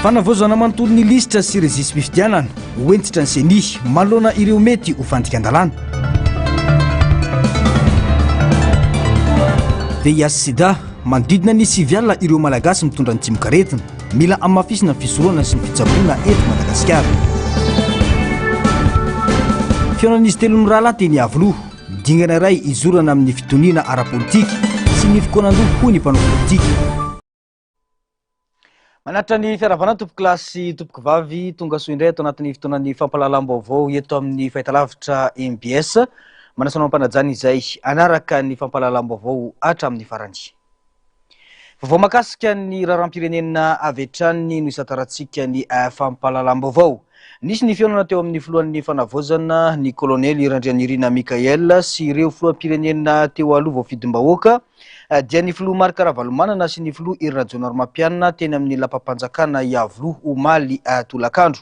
Fanavaozana manontolo ny lisitra sy rejisi-pifidianana, ho hentitra ny Ceni manoloana ireo mety ho fandikan-dalàna. VIH Sida, manodidina ny sivy alina ireo Malagasy mitondra ny tsimokaretina. Mila hamafisina ny fisorohana sy ny fitsaboana eto Madagasikara. Fihaonan'izy telo mirahalahy teny Iavoloha, dingana iray hizorana amin'ny fitoniana ara-politika sy ny fikaonandoha hoy ny mpanao politika. Manatitra ny fiarahabana tompokolahy sy tompokovavy tonga soa indray ato anatin'ny fotoanan'ny fampahalalam-baovao eto amin'ny fahitalavitra MBS. Manasa anao am-panajana izay hanaraka ny fampahalalam-baovao hatramin'ny farany. Vaovao mahakasika ny raharaham-pirenena avy hatrany no isantarantsika ny fampahalalam-baovao. Nisy ny fihaonana teo amin'ny filohan'ny fanavaozana, ny kolonely Randrianirina Michaël sy ireo filoham-pirenena teo aloha voafidim-bahoaka, dia ny filoha Marc Ravalomanana sy ny filoha Hery Rajaonarimampianina teny amin'ny lapam-panjakana Iavoloha omaly tolakandro.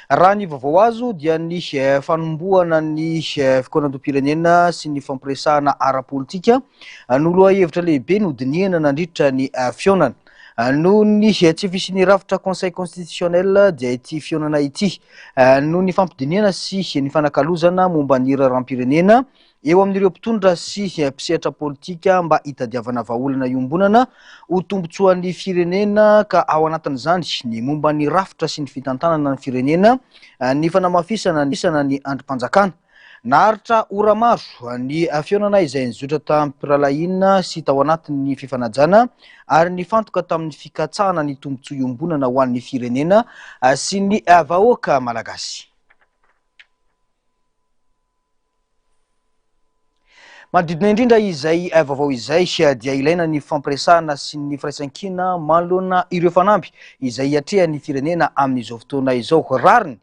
Raha ny vaovao azo dia ny fanombohana ny fikaonandoham-pirenena sy ny fampiresahana ara-politika no lohahevitra lehibe nodinihana nandritra ny fihaonana. Noho ny tsy fisian'ny rafitra Conseil constitutionnel dia ity fihaonana ity no nifampidinihana sy nifanakalozana momba ny raharaham-pirenena eo amin'ireo mpitondra sy mpisehatra politika mba hitadiavana vahaolana iombonana ho tombontsoan'ny firenena ka ao anatin'izany ny momba ny rafitra sy ny fitantanana ny firenena, ny fanamafisana ny andrim-panjakana. Naharitra ora maro ny fihaonana izay nizotra tamim-pirahalahiana sy tao anatin'ny fifanajana ary nifantoka tamin'ny fikatsahana ny tombontsoa iombonana ho an'ny firenena sy ny vahoaka malagasy. Manodidina indrindra izay vaovao izay dia ilaina ny fampiresahana sy ny firaisankina manoloana ireo fanamby izay iatrehan'ny firenena amin'izao fotoana izao. Rariny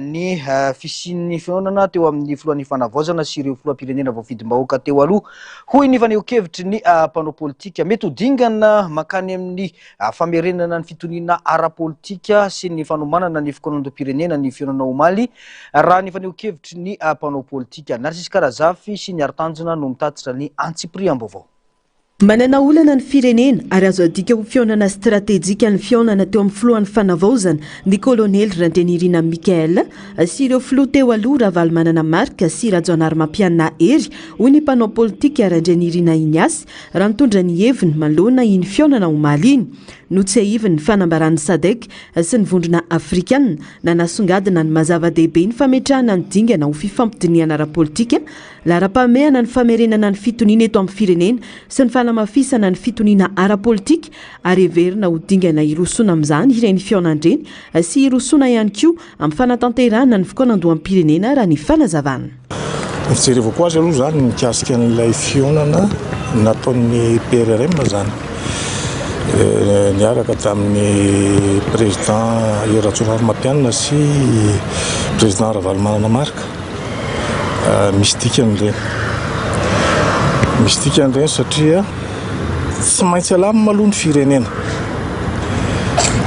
ny fisian'ny fihaonana teo amin'ny filohan'ny fanavaozana sy ireo filoham-pirenena voafidim-bahoaka teo aloha, hoy ny fanehoan-kevitry ny mpanao politika. Mety ho dingana mankany amin'ny famerenana ny fitoniana ara-politika sy ny fanomanana ny fikaonandoham-pirenena ny fihaonana omaly, raha ny fanehoan-kevitry ny mpanao politika. Narcisque Razafy sy ny Haritanjona no mitatitra ny antsipiriam-baovao. Manana olana ny firenena ary azo adika ho fihaonana stratejika ny fihaonana teo amin'ny filohan'ny Fanavaozana, ny kolonely Randrianirina Michaël, sy ireo filoha teo aloha Ravalomanana Marc sy Rajaonarimampianina Hery, hoy ny mpanao politika Randrianirina Ignace, raha nitondra ny heviny manoloana iny fihaonana omaly iny. Notsiahiviny ny fanambaran'ny Sadec sy ny Vondrona Afrikana nanasongadina ny maha zava-dehibe ny fametrahana ny dingana ho fifampidinihana ara-politika, laharam-pahamehana ny famerenana ny fitoniana eto amin'ny firenena sy ny fanamafisana ny fitoniana ara-politika ary heverina ho dingana hirosoana amin'izany ireny fihaonan-dreny sy hirosoana ihany koa amin'ny fanatanterahana ny fikaonandoham-pirenena raha ny fanazavana. Ny fijerevako azy aloha izany mikasika an'ilay fihaonana nataon'ny PRRM izany niaraka tamin'ny président Hery Rajaonarimampianina sy président Ravalomanana Marc, misy dikany ireny, misy dikany ireny satria tsy maintsy alamina aloha ny firenena.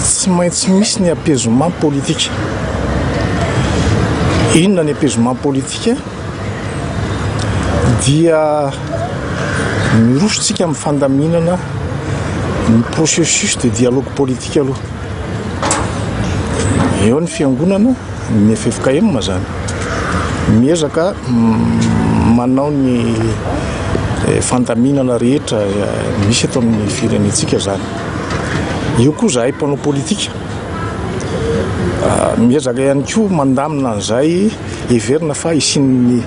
Tsy maintsy misy ny apaisement politique. Inona ny apaisement politique? Dia miroso tsika amin'ny fandaminana ny processus de dialogue politique aloha. Eo ny fiangonana, ny ffkm zany miezaka manao ny fandaminana rehetra misy eto amin'ny firenentsika zany. Eo koa zahay mpanao politika miezaka ihany koa mandamina an'izay heverina fa hisian'ny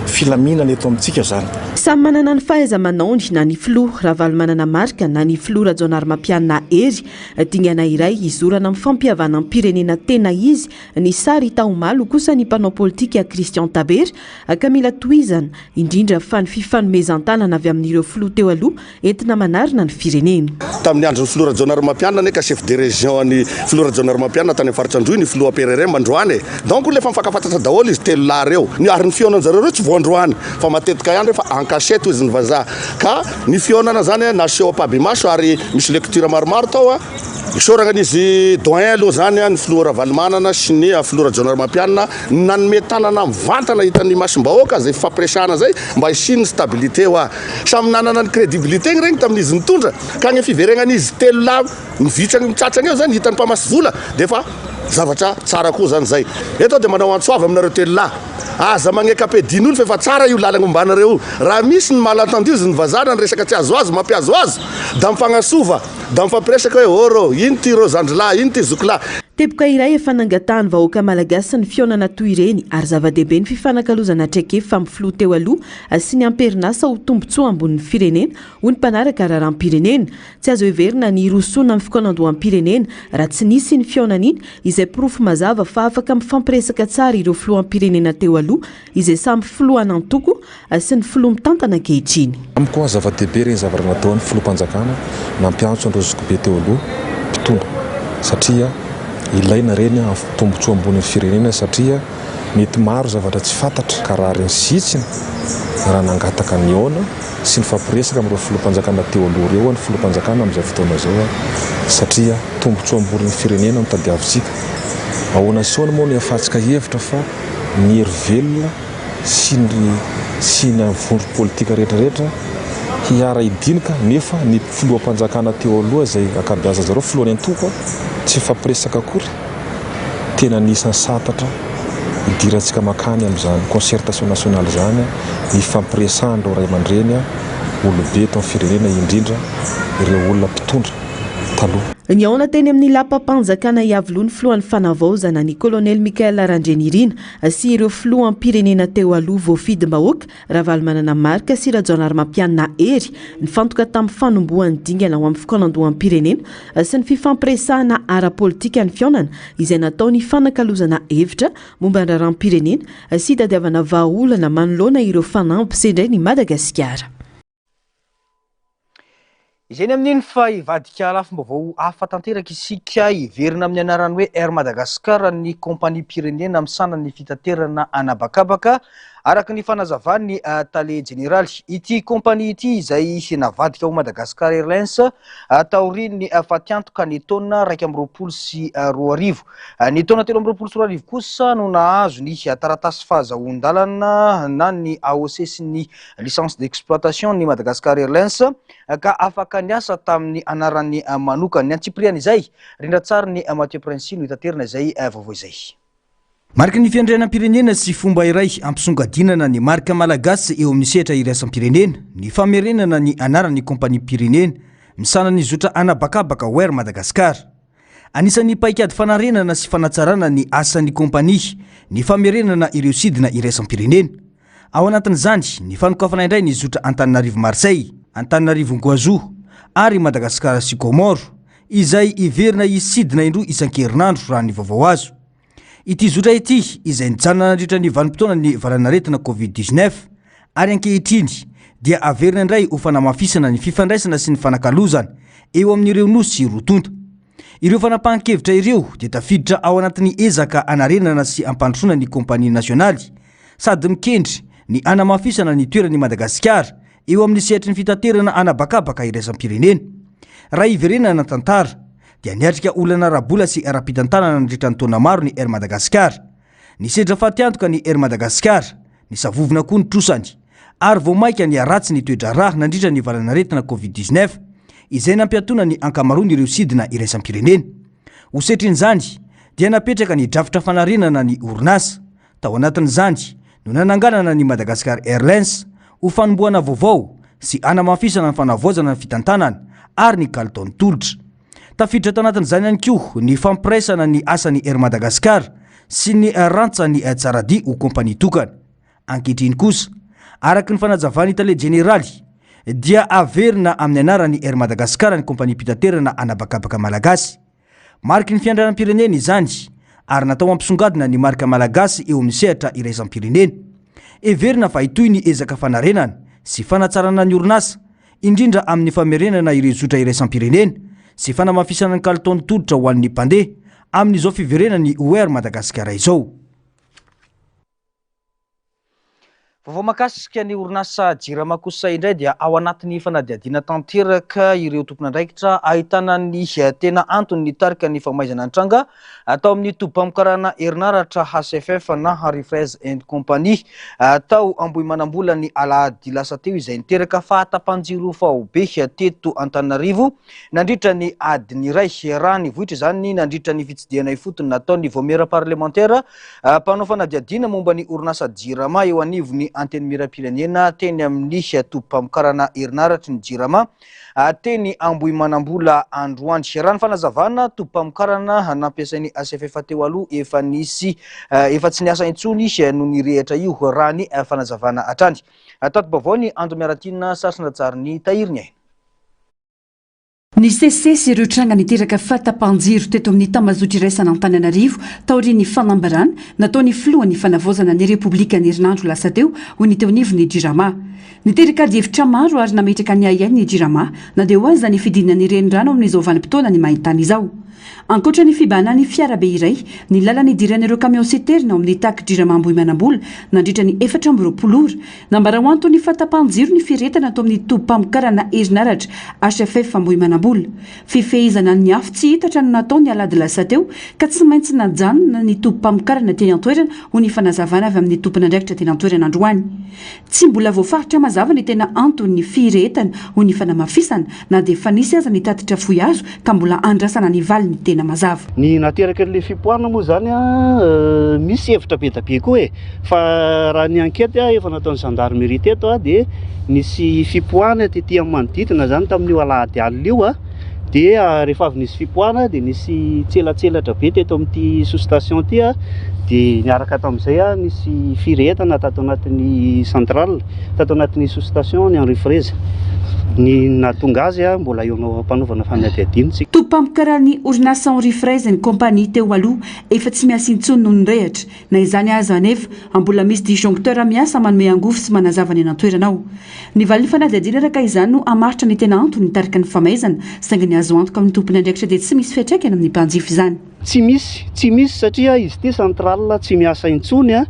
filaminana eto amintsika zany. Samy manana ny fahaiza-manaony na ny filoha Ravalomanana Marc na ny filoha Rajaonarimampianina Hery. Dingana iray hizorana amin'ny fampihavanam-pirenena tena izy ny sary hita omaly hoy kosa ny mpanao politika Christian Tabera ka mila tohizana, indrindra fa ny fifanomezan-tanana avy amin'ireo filoha teo aloha entina manarina ny firenena. Tamin'ny andron'ny filoha Rajaonarimampianina anie ka chef de région an'ny filoha Rajaonarimampianina tany amin'ny faritra Androy ny filoha PRRM androany e! Donc olona efa mifankafantatra daholo izy telo lahy ireo. Ny ary ny fihaonan-jareo ireo tsy vao androany fa matetika ihany rehefa en cachette hozy ny vazaha. Ka ny fihaonana zany naseho ampahibemaso ary misy lecture maromaro tao a! Isaoragna an'izy doyen aloha zany ny filoha Ravalomanana sy ny filoha Rajaonarimampianina nanome tanana mivantana hitan'ny imasom-bahoaka zay fifampiresahana zay mba hisian'ny stabilité hoa. Samy nanana ny crédibilité-ny regny tamin'izy nitondra ka ny fiveregnan'izy telo lahy mivitsagny mitsatsagny eo zany hitan'ny mpamasy vola dia efa zavatra tsara koa zany zay. Eto aho dia manao antso avo aminareo telo lahy, aza magneka pedin'olo fa efa tsara io lalagna ombanareo io. Raha misy ny malentendu zy ny vazaha na ny resaka tsy azoazo mampiazoazo da mifagnasoava. Da mifampiresaka hoe ô rô, ino ty rô zandry lahy, ino ty zoky lahy. Teboka iray efa nangatahan'ny vahoaka malagasy ny fihaonana toy ireny ary zava-dehibe ny fifanakalozana traikefa amin'ny filoha teo aloha sy ny amperinasa ho tombontsoa ambonin'ny firenena, hoy ny mpanaraka raharaham-pirenena. Tsy azo heverina ny hirosoana amin'ny fikaonandoham-pirenena raha tsy nisy iny fihaonana iny izay porofo mazava fa afaka mifampiresaka tsara ireo filoham-pirenena teo aloha izay samy filohan'antoko sy ny filoha mitantana ankehitriny. Amiko zava-dehibe ireny zavatra nataon'ny filoham-panjakana nampiantso an'ireo zokibe teo aloha mpitondra satria ilaina ireny amin'ny tombotsoa ambonin'ny firenena satria mety maro zavatra tsy fantatra ka rariny sy hitsiny raha nangataka nihaona sy nifampiresaka amin'ireo filoham-panjakana teo aloha ireo ny filoham-panjakana amin'izao fotoana izao satria tombotsoa ambonin'ny firenena no tadiavintsika. Ahoana sy ahoana moa no hiafatsika hevitra fa ny hery velona sy ny sy ny vondrom politika rehetra rehetra hiara hidinika nefa ny filoham-panjakana teo aloha izay ankabeazan zareo filohan'ny antoko tsy mifampiresaka akory tena anisan'ny santatra hidirantsika makany amin'izany concertation nationale izany ny hifampiresahan'ireo ray aman-dreny olobe eto amin'ny firenena indrindra ireo olona mpitondra taloha. Nihaona teny amin'ny lapam-panjakana Iavoloha ny filohan'ny Fanavaozana, ny kolonely Michael Randrianirina sy ireo filoham-pirenena teo aloha voafidim-bahoaka, Ravalomanana Marc sy Rajaonarimampianina Hery, nifantoka tamin'ny fanombohan'ny dingana ho amin'ny fikaonandoham-pirenena sy ny fifampiresahana ara-politika ny fihaonana izay natao nifanakalozana hevitra momba ny raharaham-pirenena sy hitadiavana vahaolana manoloana ireo fanamby sendrain'i Madagasikara. Izay ny amin'iny fa hivadika lafim-baovao hafa tanteraka isika, hiverina amin'ny anarany hoe Air Madagascar ny kaompaniam-pirenena misahana ny fitaterana an'habakabaka, araka ny fanazavan'ny tale jeneraly. Ity kaompania ity izay navadika ho Madagascar Airlines taorian'ny fatiantoka ny taona 2021. Ny taona 2023 kosa no nahazo ny taratasy fahazahoan-dalana na ny AOC sy ny licence d'exploitation ny Madagascar Airlines ka afaka niasa tamin'ny anarany manokana. Ny antsipiriany izay, rindran-tsarin'i Mathieu Princi no hitaterina izay vaovao izay. Mariky ny fiandrianam-pirenena sy fomba iray hampisongadinana ny marika malagasy eo amin'ny sehatra iraisam-pirenena ny famerenana ny anaran'ny kaompaniam-pirenena misahana ny zotra an'habakabaka ho Air Madagascar. Anisan'ny paikady fanarenana sy fanatsarana ny asan'ny kaompania ny famerenana ireo sidina iraisam-pirenena. Ao anatin'izany ny fanokafana indray ny zotra Antananarivo-Marseille, Antananarivo-Guazhou ary Madagasikara sy Comores, izay hiverina hisidina indroa isan-kerinandro raha ny vaovao azo. Ity zotra ity izay nijanona nandritra ny vanim-potoanan'ny valanaretina Covid 19 ary ankehitriny dia averina indray ho fanamafisana ny fifandraisana sy ny fanakalozana eo amin'ireo nosy roa tonta. Ireo fanapahan-kevitra ireo dia tafiditra ao anatin'ny ezaka hanarenana sy hampandrosoana ny kaompania nasionaly sady mikendry ny hanamafisana ny toeran'i Madagasikara eo amin'ny sehatry ny fitaterana an'habakabaka iraisam-pirenena. Raha hiverenana tantara dia niatrika olana ara-bola sy ara-pitantanana nandritra ny taona maro ny Air Madagascar. Nisedra fatiantoka ny Air Madagascar, nisavovona koa ny trosany, ary vao mainka niharatsy ny toe-draharaha nandritra ny valanaretina Covid 19, izay nampiatoana ny ankamaroan'ireo sidina iraisam-pirenena. Ho setrin'izany, dia napetraka ny drafitra fanarenana ny orinasa. Tao anatin'izany no nananganana ny Madagascar Airlines ho fanombohana vaovao sy hanamafisana ny fanavaozana ny fitantanana ary ny kalitaon'ny tolotra. Tafiditra tao anatin'izany ihany koa ny fampiraisana ny asan'ny Air Madagascar sy ny rantsany Tsaradia ho kaompania tokana. Ankehitriny kosa, araka ny fanazavan'ny tale jeneraly, dia averina amin'ny anaran'ny Air Madagascar ny kaompaniam-pitaterana an'habakabaka malagasy. Mariky ny fiandrianam-pirenena izany ary natao hampisongadina ny marika malagasy eo amin'ny sehatra iraisam-pirenena. Heverina fa hitohy ny ezaka fanarenana sy fanatsarana ny orinasa, indrindra amin'ny famerenana ireo zotra iraisam-pirenena sy fanamafisana ny kalitaon'ny tolotra ho an'ny mpandeha amin'izao fiverenan'ny ho Air Madagasikara izao. Vaovao mahakasika ny orinasa Jirama kosa indray dia ao anatin'ny fanadihadiana tanteraka ireo tompon'andraikitra ahitana ny tena antony nitarika ny famaizana nitranga tao amin'ny tobim-pamokarana herinaratra HFF na Harry Fraise and Company tao Ambohimanambola ny alahady lasa teo izay niteraka fahatapahan-jiro faobe teto Antananarivo nandritra ny adiny iray. Raha nivoitra izany nandritra ny fitsidihana ifotony nataon'ny vaomiera parlemantera Mpanao fanadihadiana momba ny orinasa Jirama eo anivon'ny Antenimierampirenena teny amin'ny tobim-pamokarana herinaratry ny Jirama teny Ambohimanambola androany. Raha ny fanazavana, tobim-pamokarana nampiasain'ny HFF teo aloha efa nisy efa tsy niasa intsony no nirehitra io raha ny fanazavana hatrany. Tati-baovao ny Ando Miaratiana Sasinajarin'ny Tahiry ny aina. Nisesisesy ireo tranga niteraka fahatapahan-jiro teto amin'ny tambazotra iraisan'Antananarivo taorian'ny fanambarana nataon'ny filohan'ny fanavaozana ny Repoblika ny herinandro lasa teo, hoy ny teo anivon'ny Jirama. Niteraka adihevitra maro ary nametraka ny ahiahy ny Jirama na dia eo aza ny fidinan'ny renirano amin'izao vanim-potoanan'ny main-tany izao. Ankoatra ny fibahanan'ny fiarabe iray, ny lalana idiran'ireo kamiao citerne ao amin'ny tac Jirama Ambohimanambola nandritra ny 24 ora. Nambara ho anton'ny fahatapahan-jiro ny firehetana tao amin'ny tobim-pamokarana herinaratra HFF Ambohimanambola. Fifehezana ny afo tsy hitatra no natao ny alahady lasa teo ka tsy maintsy najanona ny tobim-pamokarana teny an-toerana hoy ny fanazavana avy amin'ny tompon'andraikitra teny an-toerana androany. Tsy mbola voafaritra mazava ny tena anton'ny firehetana hoy ny fanamafisana na dia efa nisy aza ny tatitra fohy azo ka mbola andrasana ny valiny tena mazava. Ny nateraky an'ilay fipoahana moa izany an, misy hevitra be dia be koa e, fa raha ny enquête efa nataon'ny gendarmerie teto dia nisy fipoahana tety amin'ny manodidina izany tamin'io alahady alina io an, dia rehefa avy nisy fipoahana dia nisy tselatselatra be teto amin'ity sous station ity an, dia niaraka tamin'izay nisy firehetana tato anatin'ny centrale, tato anatin'ny sous station ny Henri Fraise. Ny nahatonga azy mbola eo am-panaovana fanadihadiana isika. Tobim-pamokaran'ny orinasa Henri Fraise ny kaompania teo aloha efa tsy miasa intsony noho ny rehatra. Na izany aza anefa, mbola misy disjoncteur miasa manome angovo sy manazava ny any an-toerana ao. Ny valin'ny fanadihadiana araka izany no hamaritra ny tena antony nitarika ny famaizana, saingy ny azo antoka amin'ny tompon'andraikitra dia tsy misy fiantraikany amin'ny mpanjifa izany. Tsy misy, tsy misy satria izy ity centrale tsy miasa intsony a,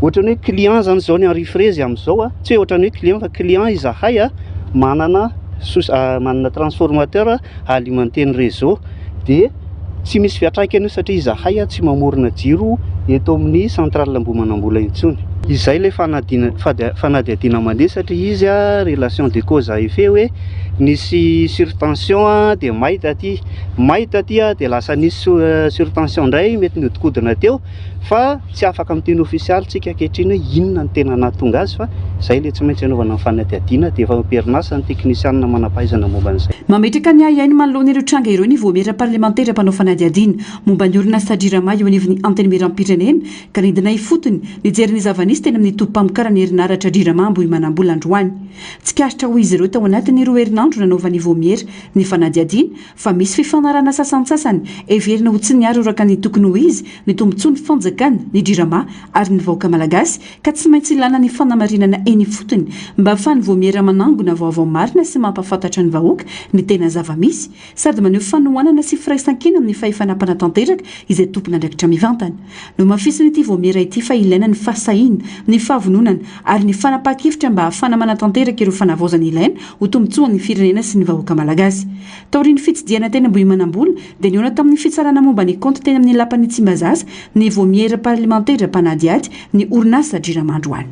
ohatran'ny hoe client zany izao ny Henri Fraise amin'izao a, tsy hoe ohatran'ny hoe client fa client izahay a, manana sous manana transformateur alimenter ny réseau dia tsy misy fiantraikany io satria izahay tsy mamorona jiro eto amin'ny centrale Ambohimanambola intsony. Izay ilay fanadihadiana mandeha satria izy relation de cause à effet hoe nisy surtension dia may taty, may taty dia lasa nisy surtension indray mety nihodinkodina teo fa tsy afaka miteny ofisialy tsika ankehitriny hoe inona no tena nahatonga azy fa izay ilay tsy maintsy anaovana ny fanadihadiana dia efa am-perinasa ny teknisianina manam-pahaizana momba an'izay. Mametraka ny ahiahiny manoloana ireo tranga ireo ny Vaomiera parlemantera mpanao fanadihadiana momba ny orinasa Jirama eo anivon'ny Antenimierampirenena ka nidina ifotony nijery ny zava-nisy teny amin'ny tobim-pamokarana herinaratra Jirama Ambohimanambola androany. Tsikaritra hoy izy ireo tao anatin'ny roa herinandro nanaovan'ny Vaomiera ny fanadihadiana fa misy fifanarahana sasantsasany heverina ho tsy niaro araka ny tokony ho izy ny tombontsoan'ny fanjakana, ny Jirama ary ny vahoaka malagasy ka tsy maintsy ilana ny fanamarinana eny ifotony mba ahafahan'ny vaomiera manangona vaovao marina sy mampahafantatra ny vahoaka ny tena zava-misy sady maneho fanohanana sy firaisankina amin'ny fahefana mpanatanteraka izay tompon'andraikitra mivantana. Nohamafisin'ity vaomiera ity fa ilaina ny fahasahiana, ny fahavononana ary ny fanapahan-kevitra mba hahafahana manatanteraka ireo fanavaozana ilaina ho tombontsoan'ny firenena sy ny vahoaka malagasy. Taorian'ny fitsidihana teny Ambohimanambola dia nihaona tamin'ny fitsarana momba ny kaonty teny amin'ny lapan'i Tsimbazaza ny vaomiera parlemantera mpanadihady ny orinasa Jirama androany.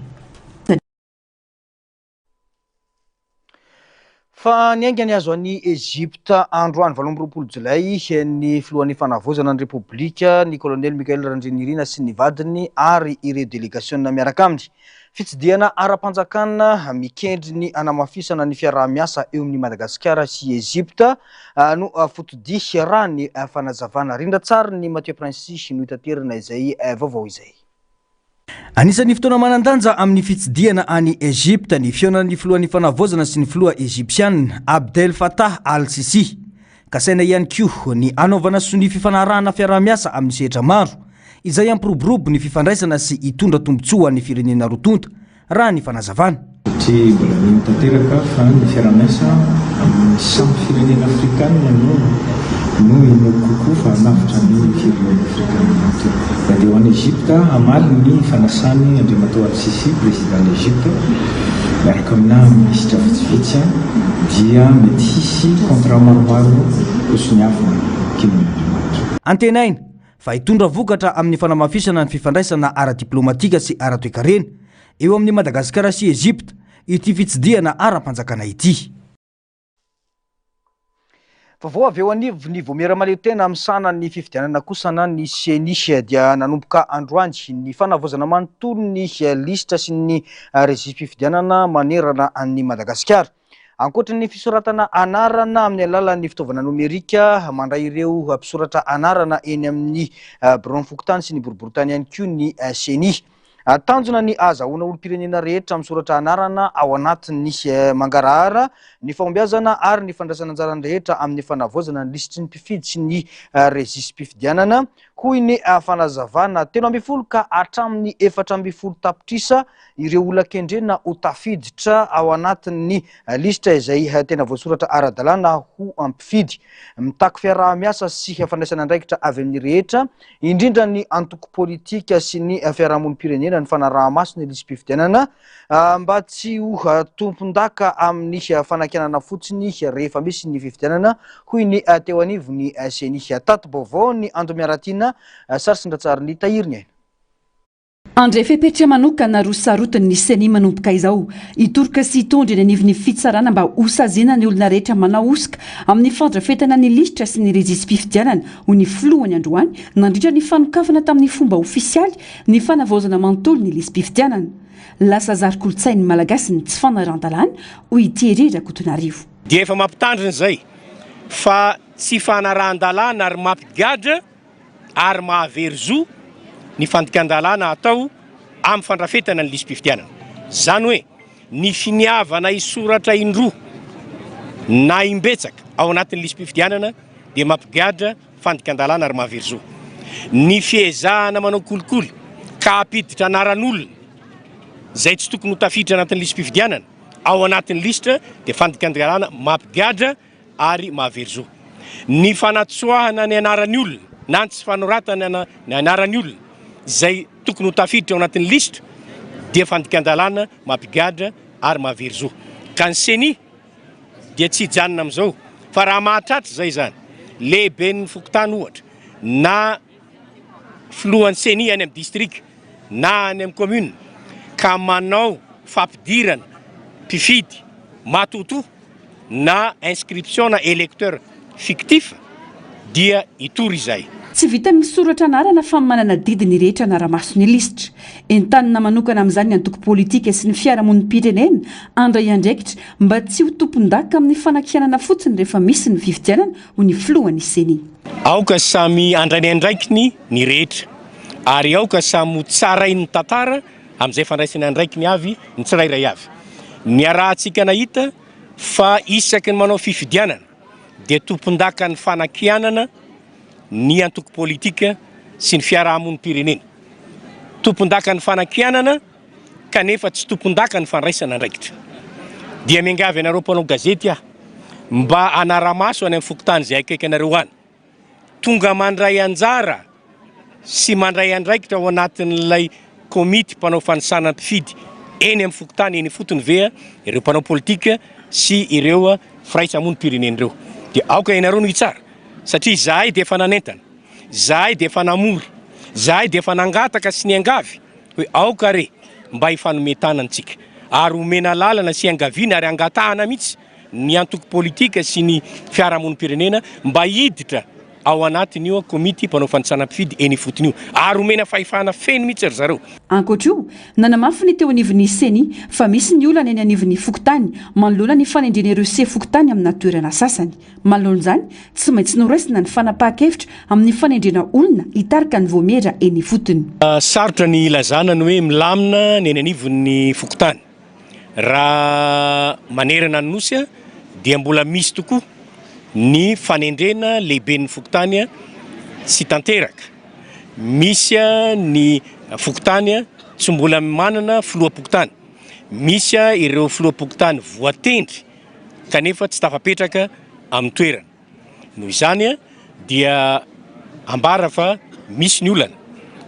Fa niainga nihazo an'i Egypta androany 28 jolay ny filohan'ny fanavaozana ny Repoblika, ny kolonely Michaël Randrianirina sy ny vadiny ary ireo delegasiona miaraka aminy. Fitsidihana ara-panjakana mikendry ny hanamafisana ny fiaraha-miasa eo amin'i Madagasikara sy Egypta no foto-dia raha ny fanazavana. Rindran-tsarin'i Mathieu Princi no itaterana izay vaovao izay. Anisan'ny fotoana manan-danja amin'ny fitsidihana any Egypta ny fihaonan'ny filohan'ny fanavaozana sy ny filoha Egyptiana, Abdel Fattah al-Sissi. Kasaina ihany koa ny hanaovana sonia fifanarahana fiaraha-miasa amin'ny sehatra maro, izay hampiroborobo ny fifandraisana sy hitondra tombontsoa ho an'ny firenena roa tonta, raha ny fanazavana. Satria mbola mino tanteraka aho fa ny fiaraha-miasa amin'ny samy firenena afrikanina no no inoako kokoa fa hanavotra ny firenena afrikana manontolo. Nandeha ho any Egypta hamaly ny fanasany Andriamatoa Al-Sisi, Prezidan'i Egypta, miaraka aminà minisitra vitsivitsy dia mety hisy contrat maromaro hosoniavina kinan'Andriamanitra. Antenaina fa hitondra vokatra amin'ny fanamafisana ny fifandraisana ara-diplaomatika sy ara-toekarena eo amin'i Madagasikara sy Egypta ity fitsidihana ara-panjakana ity. Vaovao avy eo anivon'ny Vaomiera Mahaleotena misahana ny fifidianana kosa na ny Ceni dia nanomboka androany ny fanavaozana manontolo ny lisitra sy ny rejisi-pifidianana manerana an'i Madagasikara. Ankoatra ny fisoratana anarana amin'ny alalan'ny fitaovana nomerika, mandray ireo mpisoratra anarana eny amin'ny biraon'ny fokontany sy ny boriborintany ihany koa ny Ceni. Tanjona ny ahazahoana olom-pirenena rehetra misoratra anarana ao anatin'ny mangarahara, ny fahombiazana ary ny fandraisana anjaran'ny rehetra amin'ny fanavaozana ny lisitry ny mpifidy sy ny rejisi-pifidianana, hoy ny fanazavana. 13 ka hatramin'ny 14 tapitrisa ireo olona kendrena ho tafiditra ao anatin'ny lisitra izay tena voasoratra ara-dalàna ho mpifidy. Mitaky fiaraha-miasa sy fandraisana andraikitra avy amin'ny rehetra indrindra ny antoko politika sy ny fiarahamonim-pirenena ny fanaraha-maso ny lisi-pifidianana mba tsy ho tompon-daka amin'ny fanakianana fotsiny rehefa misy ny fifidianana, hoy ny teo anivon'ny Ceni. Tati-baovao ny Ando Miaratiana, sary sy an-dratsarin'ny Tahiry Ny Aina. Handray fepetra manokana roa sarotiny ny Ceni manomboka izao. Hitoroka sy hitondra eny anivon'ny fitsarana mba hosaziana ny olona rehetra manao hosoka amin'ny fandrafetana ny lisitra sy ny rejisi-pifidianana, hoy ny filohany androany nandritra ny fanokafana tamin'ny fomba ofisialy ny fanavaozana manontolo ny lisi-pifidianana. Lasa zary kolontsain'ny Malagasy ny tsy fanarahan-dalàna, hoy i Thierry Rakotonarivo. Dia efa mampitandrina izay fa tsy fanarahan-dalàna ary mampigadra ary mahavery zo ny fandikan-dalàna atao amin'ny fandrafetana ny lisi-pifidianana. Izany hoe ny finiavana hisoratra indroa na imbetsaka ao anatin'ny lisi-pifidianana dia mampigadra fandikan-dalàna ary mahavery zo. Ny fiezahana manao kolikoly ka hampiditra anaran'olona izay tsy tokony ho tafiditra anatin'ny lisi-pifidianana ao anatin'ny lisitra dia fandikan-dalàna mampigadra ary mahavery zo. Ny fanatsoahana ny anaran'ny olona na ny tsy fanoratana ny anaran'ny olona izay tokony ho tafiditra ao anatin'ny lisitra dia fandikan-dalàna mampigadra ary mahavery zo. Ka ny Ceni dia tsy hijanona amin'izao fa raha mahatratra izay izany, lehiben'ny fokontany ohatra na filohan'ny Ceni any amin'ny distrika na any amin'ny commune ka manao fampidirana mpifidy matotoa na inscription na électeur fictif dia hitory izahay. Tsy vitan'ny misoratra anarana fa manana adidy ny rehetra hanara-maso ny lisitra. Entanina manokana amin'izany ny antoko politika sy ny fiarahamonim-pirenena handray andraikitra mba tsy ho tompon-daka amin'ny fanakianana fotsiny rehefa misy ny fifidianana, hoy ny filohan'ny Ceni. Aoka samy handray ny andraikiny ny rehetra ary aoka samy ho tsarain'ny tantara amin'izay fandraisany andraikiny avy ny tsirairay avy. Niarahantsika nahita fa isaky ny manao fifidianana dia tompondakan'ny fanakianana ny antoko politika sy ny fiarahamonim-pirenena. Tompondakan'ny fanakianana kanefa tsy tompondakan'ny fandraisana andraikitra. Dia miangavy anareo mpanao gazety aho mba hanara-maso any amin'ny fokontany izay akaiky anareo any. Tonga mandray anjara sy mandray andraikitra ao anatin'ilay komity mpanao fanisana mpifidy eny amin'ny fokontany eny ifotony ve ireo mpanao politika sy ireo firaisamonim-pirenena ireo? Dia aoka ianareo no hitsara satria izahay dia efa nanentana, izahay dia efa namory, izahay dia efa nangataka sy niangavy hoe aoka re mba hifanome tanana isika ary omena lalana sy iangaviana ary angatahana mihitsy ny antoko politika sy ny fiarahamonim-pirenena mba hiditra ao anatin'io komity mpanao fanisana mpifidy eny ifotony io ary omena fahefana feno mihitsy ry zareo. Ankoatra io, nanamafy ny teo anivon'ny Ceni fa misy ny olana eny anivon'ny fokontany manoloana ny fanendrena ireo sefo fokontany amina toerana sasany. Manoloana izany, tsy maintsy noraisina ny fanapahan-kevitra amin'ny fanendrena olona hitarika ny vaomiera eny ifotony. Sarotra ny hilazana ny hoe milamina ny eny anivon'ny fokontany. Raha manerana ny Nosy dia mbola misy tokoa ny fanendrena lehiben'ny fokontany tsy tanteraka. Misy ny fokontany tsy mbola manana filoham-pokontany. Misy ireo filoham-pokontany voatendry kanefa tsy tafapetraka amin'ny toerana. Noho izany dia ambara fa misy ny olana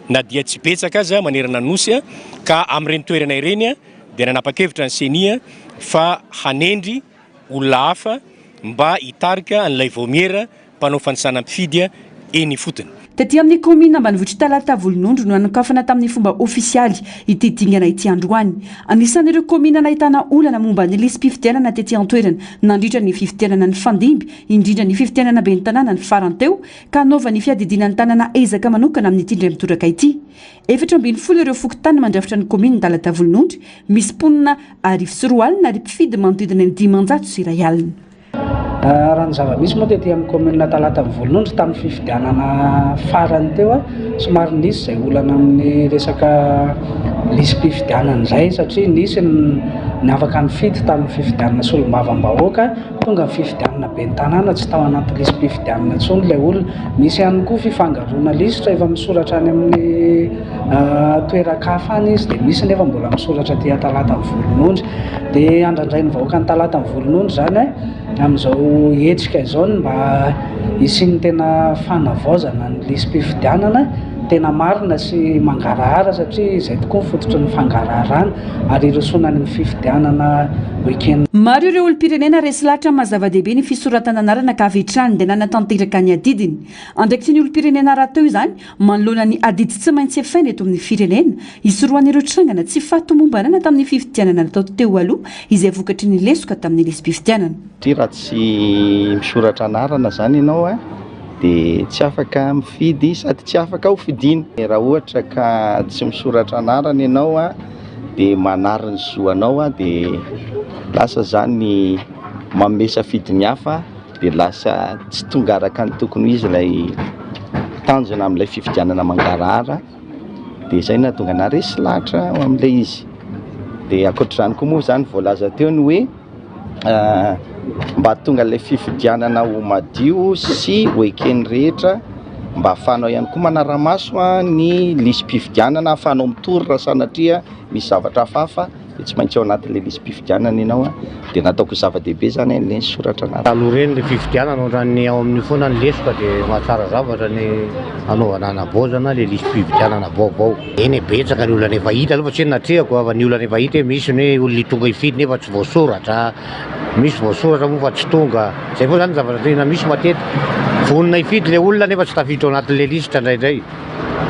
na dia tsy betsaka aza manerana ny Nosy ka amin'ireny toerana ireny dia nanapa-kevitra ny Ceni fa hanendry olona hafa mba hitarika an'ilay vaomiera mpanao fanisana mpifidy eny ifotony. Taty amin'ny kaominina ambanivohitr'i Talata Volonondry no nanokafana tamin'ny fomba ofisialy ity dingana ity androany. Anisan'ireo kaominina nahitana olana momba ny lisi-pifidianana tety an-toerana nandritra ny fifidianana nifandimby, indrindra ny fifidianana ben'ny tanàna ny farany teo, ka hanaovan'ny fiadidiana ny tanàna ezaka manokana amin'ity indray mitoraka ity. 14 ireo fokontany mandrafitra ny kaominina Talata Volonondry, misy mponina 2001 ary mpifidy manodidina ny 1100. Raha ny zava-misy moa tety amin'ny kaominina Talata Mivolonondry tamin'ny fifidianana farany teo, somary nisy izay olana amin'ny resaka lisi-pifidianana izay satria nisy ny afaka nifidy tamin'ny fifidianana solombavambahoaka, tonga ny fifidianana ben'ny tanàna tsy tao anaty lisi-pifidianana intsony ilay olona. Misy ihany koa fifangaroana lisitra efa misoratra any amin'ny toeran-kafa any izy dia misy nefa mbola misoratra aty Talata Mivolonondry. Dia andrandrain'ny vahoakan'i Talata Mivolonondry izany amin'izao hetsika izao ny mba hisian'ny tena fanavaozana ny lisi-pifidianana tena marina sy mangarahara satria izay tokoa ny fototry ny fangaraharana ary hirosoana any amin'ny fifidianana ho eken'ny Maro ireo olom-pirenena resy lahatra amin'ny maha zava-dehibe ny fisoratana anarana ka avy hatrany dia nanatanteraka ny adidiny. Andraikitry ny olom-pirenena rahateo izany Manoloana ny adidy tsy maintsy efaina eto amin'ny firenena, hisorohana ireo trangana tsy fahatomombanana tamin'ny fifidianana natao teo aloha izay vokatry ny lesoka tamin'ny lisi-pifidianana. Satria raha tsy misoratra anarana izany ianao dia tsy afaka mifidy sady tsy afaka ho fidiana. Raha ohatra ka tsy misoratra anarana ianao dia manary ny zo anao dia lasa izany manome safidy ny hafa. dia lasa tsy tonga araka ny tokony ho izy ilay tanjona amin'ilay fifidianana mangarahara dia izay no nahatonga anah resy lahatra ao amin'ilay izy dia ankoatr'izany koa moa izany voalaza teo ny hoe mba hahatonga ilay fifidianana ho madio sy ho eken'ny rehetra mba ahafahanao ihany koa manara-maso ny lisi-pifidianana ahafahanao mitory raha sanatria misy zavatra hafahafa dia tsy maintsy ao anatin'ilay lisi-pifidianana ianao an, dia nataoko ho zava-dehibe izany ilay nisoratra anarana. Taloha ireny ilay fifidianana ohatran'ny ao amin'io foana ny lesoka dia mahatsara zavatra ny hanaovana hanavaozana ilay lisi-pifidianana vaovao. Eny e, betsaka ny olana efa hita aloha fa tsy hoe natrehako fa ny olana efa hita hoe misy ny hoe olona tonga hifidy nefa tsy voasoratra, misy voasoratra moa fa tsy tonga, izay foana izany ny zavatra tena misy matetika. Vonona hifidy ilay olona nefa tsy tafiditra ao anatin'ilay lisitra indraindray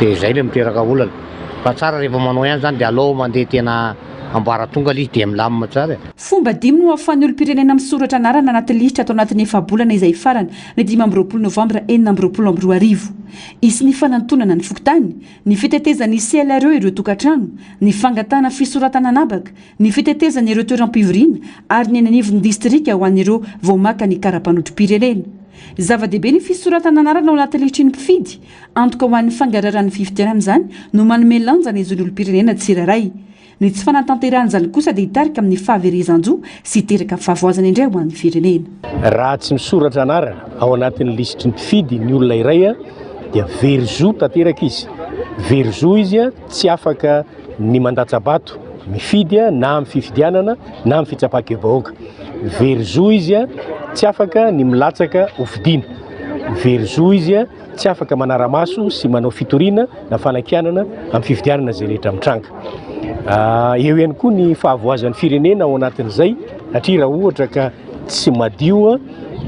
dia izay ilay miteraka olana. Fa tsara rehefa manao ihany zany de aleo mandeha tena ambaratonga le izy de milamina tsara e. Fomba dimy no ahafahan'ny olom-pirenena misoratra anarana anaty lisitra ato anatin'ny efa-bolana izay hifarana ny 25 novambra 2026. Hisy ny fanantonana ny fokontany, ny fitetezan'ny CLRE ireo tokantrano, ny fangatahana fisoratana an'habaka, ny fitetezana ireo toeram-pivoriana ary ny eny anivon'ny distrika ho an'ireo vao maka ny kara-panondrom-pirenena. Zava-dehibe ny fisoratana anarana ao anaty lisitry ny mpifidy Antoka ho an'ny fangararan'ny fifidianana izany no manome lanja ny zon'ny olom-pirenena tsirairay. Ny tsy fanatanterahana izany kosa dia hitarika amin'ny fahaverezan-jo sy hiteraka fahavoazana indray ho an'ny firenena. Raha tsy misoratra anarana ao anatin'ny lisitry ny mpifidy ny olona iray dia very zo tanteraka izy. Very zo izy, tsy afaka ny mandatsa-bato mifidy na amin'ny fifidianana na amin'ny fitsapan-kevi-bahoaka. Very zo izy, tsy afaka ny milatsaka hofidiana. Very zo izy. Tsy afaka manara-maso sy manao fitoriana na fanakianana amin'ny fifidianana izay rehetra mitranga. Eo ihany koa ny fahavoazan'ny firenena ao anatin'izay satria raha ohatra ka tsy madio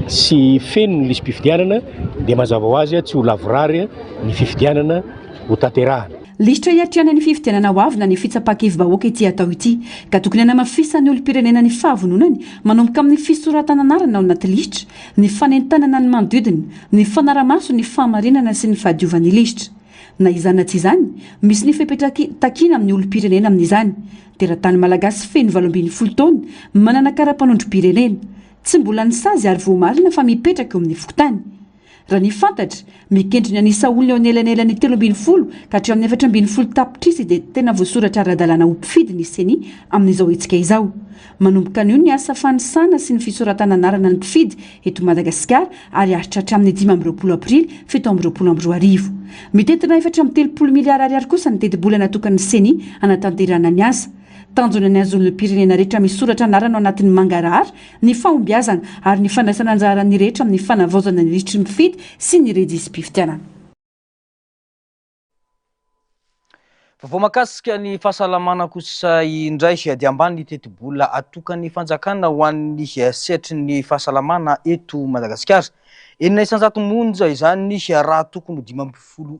sy feno ny lisi-pifidianana dia mazava ho azy tsy ho lavorary ny fifidianana ho tanterahana. Lisitra hiatrehana ny fifidianana ho avy na ny fitsapan-kevi-bahoaka ity atao ity ka tokony hanamafisan'ny olom-pirenena ny fahavononany manomboka amin'ny fisoratana anarana ao anaty lisitra, ny fanentanana ny manodidina, ny fanaramaso ny fahamarinana sy ny fahadiovan'ny lisitra. Na izany na tsy izany, misy ny fepetra takiana amin'ny olom-pirenena amin'izany. Teratany malagasy feno 18 taona, manana kara-panondrom-pirenena. Tsy mbola nisazy ary voamarina fa mipetraka eo amin'ny fokontany. Raha ny fantatra, mikendry ny hanisa olona eo anelanelan'ny 13 ka hatramin'ny 14 tapitrisa izay tena voasoratra ara-dalàna ho mpifidy ny Ceni amin'izao hetsika izao. Manomboka anio ny asa fanisana sy ny fisoratana anarana ny mpifidy eto Madagasikara ary haharitra hatramin'ny 25 aprily 2027. Mitentina 34 miliara ariary kosa ny tetibola natokan'ny Ceni hanatanterahana ny asa. Tanjona ny hahazoan'ny olom-pirenena rehetra misoratra anarana ao anatin'ny mangarahara ny fahombiazana ary ny fandraisana anjaran'ny rehetra amin'ny fanavaozana ny lisitry ny mpifidy sy ny rejisi-pifidianana. Vaovao mahakasika ny fahasalamana kosa indray dia ambany ny tetibola atokan'ny fanjakana ho an'ny sehatry ny fahasalamana eto Madagasikara. 6% monja izany raha tokony ho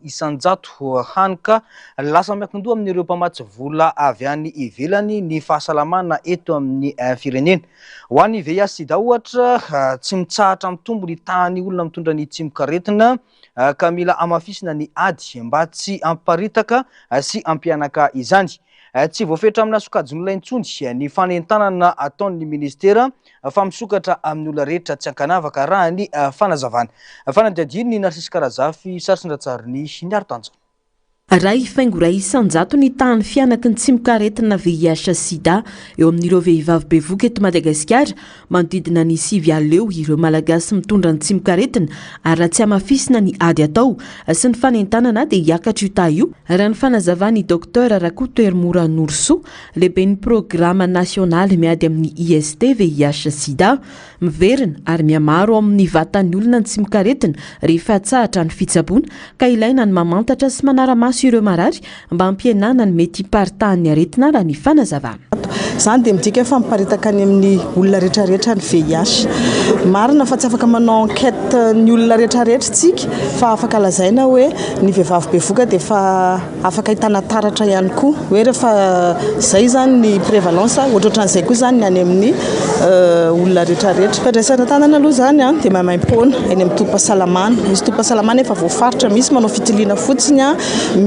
50%, hany ka lasa miankin-doha amin'ireo mpamatsy vola avy any ivelany ny fahasalamana eto amin'ny firenena. Ho an'ny VIH-Sida ohatra, tsy mitsahatra mitombo ny tahan'ny olona mitondra ny tsimokaretina ka mila hamafisina ny ady mba tsy hampiparitaka sy hampihanaka izany. Tsy voafetra amina sokajin'olona intsony ny fanentanana ataon'ny minisitera fa misokatra amin'ny olona rehetra tsy ankanavaka raha ny fanazavana. Fanadihadian'i Narcisse Karazafy, sary sy an-tsarin'i Niaro Tanjona. 1,1% ny tahan'ny fihanaky ny tsimokaretina VIH sida eo amin'ireo vehivavy bevohoka eto Madagasikara. Manodidina ny 9 alina eo ireo Malagasy mitondra ny tsimokaretina ary raha tsy hamafisina ny ady atao sy ny fanentanana dia hiakatra io taha io, raha ny fanazavan'i Docteur Rakotoherimora Norosoa, lehiben'ny programa nasionaly miady amin'ny IST VIH sida. Miverina ary mihamaro ao amin'ny vatan'ny olona ny tsimokaretina rehefa atsahatra ny fitsaboana ka ilaina ny mamantatra sy manara-maso ireo marary mba hampihenana ny mety hiparitahan'ny aretina raha ny fanazavana. Izany dia midika fa miparitaka any amin'ny olona rehetrarehetra ny VIH. Marina fa tsy afaka manao enquête ny olona rehetrarehetra isika fa afaka lazaina hoe ny vehivavy bevohoka dia efa afaka ahitana taratra ihany koa hoe rehefa izay izany ny prévalence, ohatrohatran'izay koa izany ny any amin'ny olona rehetrarehetra. Fandraisana tanana aloha izany dia maimaimpoana eny amin'ny tobim-pahasalamana. Misy tobim-pahasalamana efa voafaritra, misy manao fitiliana fotsiny,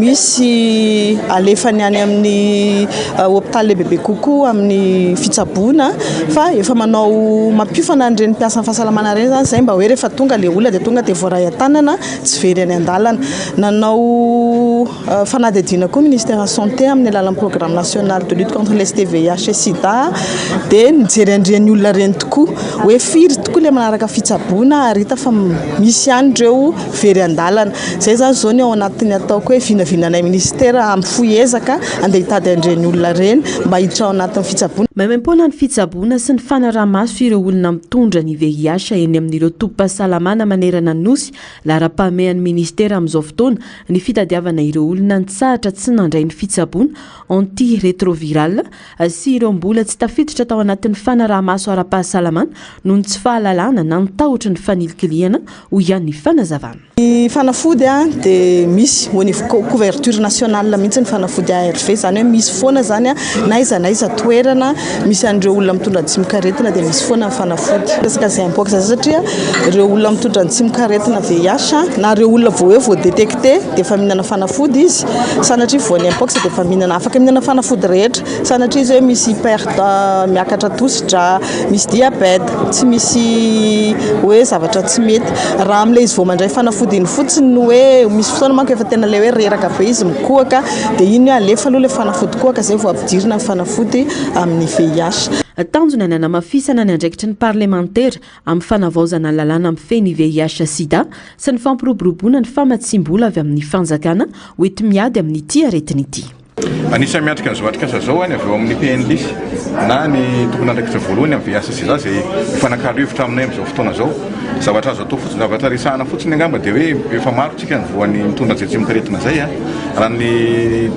misy alefany any amin'ny hopitaly lehibebe kokoa amin'ny fitsaboana fa efa manao mampiofana an'ireny mpiasan'ny fahasalamana ireny izany izay mba hoe rehefa tonga ilay olona dia tonga dia voaray an-tanana, tsy very any an-dalana. Nanao fanadihadiana koa Ministère ny Santé amin'ny alalan'ny Programme National de Lutte contre les STVIH et Sida dia nijery an'ireny olona ireny tokoa hoe firy tokoa ilay manaraka fitsaboana ary hita fa misy ihany ireo very an-dalana. Izay izany izao ny ao anatin'ny ataoko hoe vinavinanay Ministera amin'ny fohy ezaka andeha hitady an'ireny olona ireny mba hiditra ao anatin'ny fitsaboana. Maimaimpoana ny fitsaboana sy ny fanaraha-maso ireo olona mitondra ny VIH eny amin'ireo tobim-pahasalamana manerana ny Nosy. Laharam-pahamehan'ny Ministera amin'izao fotoana ny fitadiavana ireo olona nitsahatra tsy nandray ny fitsaboana anti-retroviral sy ireo mbola tsy tafiditra tao anatin'ny fanaraha-maso ara-pahasalamana noho ny tsy fahalalana na ny tahotry ny fanilikilihana, hoy ihany ny fanazavana. Ny fanafody dia misy au niveau couverture nationale mihitsy ny fanafody ARV, izany hoe misy foana izany na aiza na aiza toerana misy an'ireo olona mitondra ny tsimokaretina dia misy foana ny fanafody. Resaka Zimpox izay satria ireo olona mitondra ny tsimokaretina VIH na ireo olona vao hoe vao détecté dia efa mihinana fanafody izy, sanatria voan'ny Mpox dia efa mihinana, afaka mihinana fanafody rehetra, sanatria izy hoe misy hyper miakatra tosidra, misy diabète, tsy misy hoe zavatra tsy mety. Raha amin'ilay izy vao mandray fanafody iny fotsiny no hoe misy fotoana manko efa tena ilay hoe reraka be izy mikohaka dia iny hoe alefa aloha ilay fanafody kohaka izay vao ampidirina ny fanafody amin'ny VIH. Tanjona ny hanamafisana ny andraikitry ny parlemantera amin'ny fanavaozana ny lalàna mifehy ny VIH sida sy ny fampiroboroboana ny famatsiam-bola avy amin'ny fanjakana ho enti-miady amin'ity aretina ity. Anisan'ny miatrika an'izao atrikasa izao ny avy ao amin'ny PNLIS na ny tompon'andraikitra voalohany amin'ny VIH sida izay mifanakalo hevitra aminay amin'izao fotoana izao. Zavatra azo atao fotsiny, zavatra resahana fotsiny angamba dia hoe efa maro tsika ny voan'ny mitondra an'izay tsimokaretina izay. Raha ny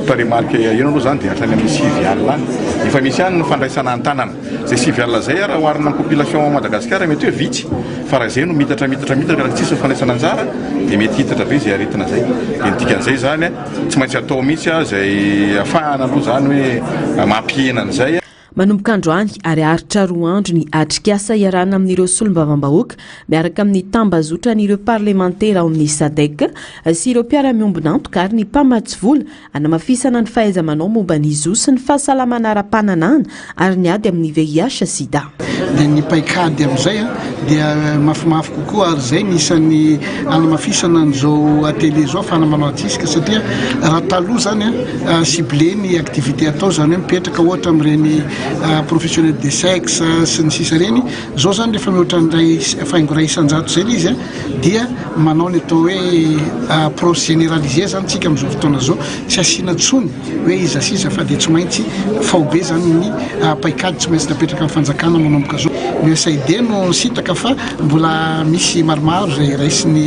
tarehimarika heno aloha izany dia hatrany amin'ny 9 alina any. Efa misy ihany ny fandraisana an-tanana. Izay 9 alina izay raha oharina amin'ny population ao Madagasikara mety hoe vitsy fa raha izay no miitatra miitatra miitatra raha tsisy ny fandraisana anjara dia mety hiitatra be izay aretina izay. Dia ny dikan'izay izany tsy maintsy atao mihitsy izay afahana aloha izany hoe mampihena an'izay. Manomboka androany ary haharitra 2 andro ny atrikasa iarahana amin'ireo solombavambahoaka miaraka amin'ny tambazotran'ireo parlemantera ao amin'ny Sadec sy ireo mpiara-miombon'antoka ary ny mpamatsy vola Hanamafisana ny fahaiza-manao momba ny zo sy ny fahasalamana ara-pananahana ary ny ady amin'ny VIH sida. Dia ny paikady amin'izay. dia mafimafy kokoa ary izay ny isan'ny hanamafisana an'izao atelier izao ahafahana manao adisika satria raha taloha izany a ciblé ny activité atao izany hoe mipetraka ohatra amin'ireny professionnel de sexe sy ny sisa ireny, izao izany rehefa mihoatra ny iray faingo iray isan-jato izay ilay izy a dia manao ny atao hoe approche généralisée izany tsika amin'izao fotoana izao, tsy asiana intsony hoe iza sy iza fa dia tsy maintsy faobe izany ny paikady tsy maintsy napetraka ny fanjakana manomboka izao. Ny USAID no nisintaka fa mbola misy maromaro izay raisin'ny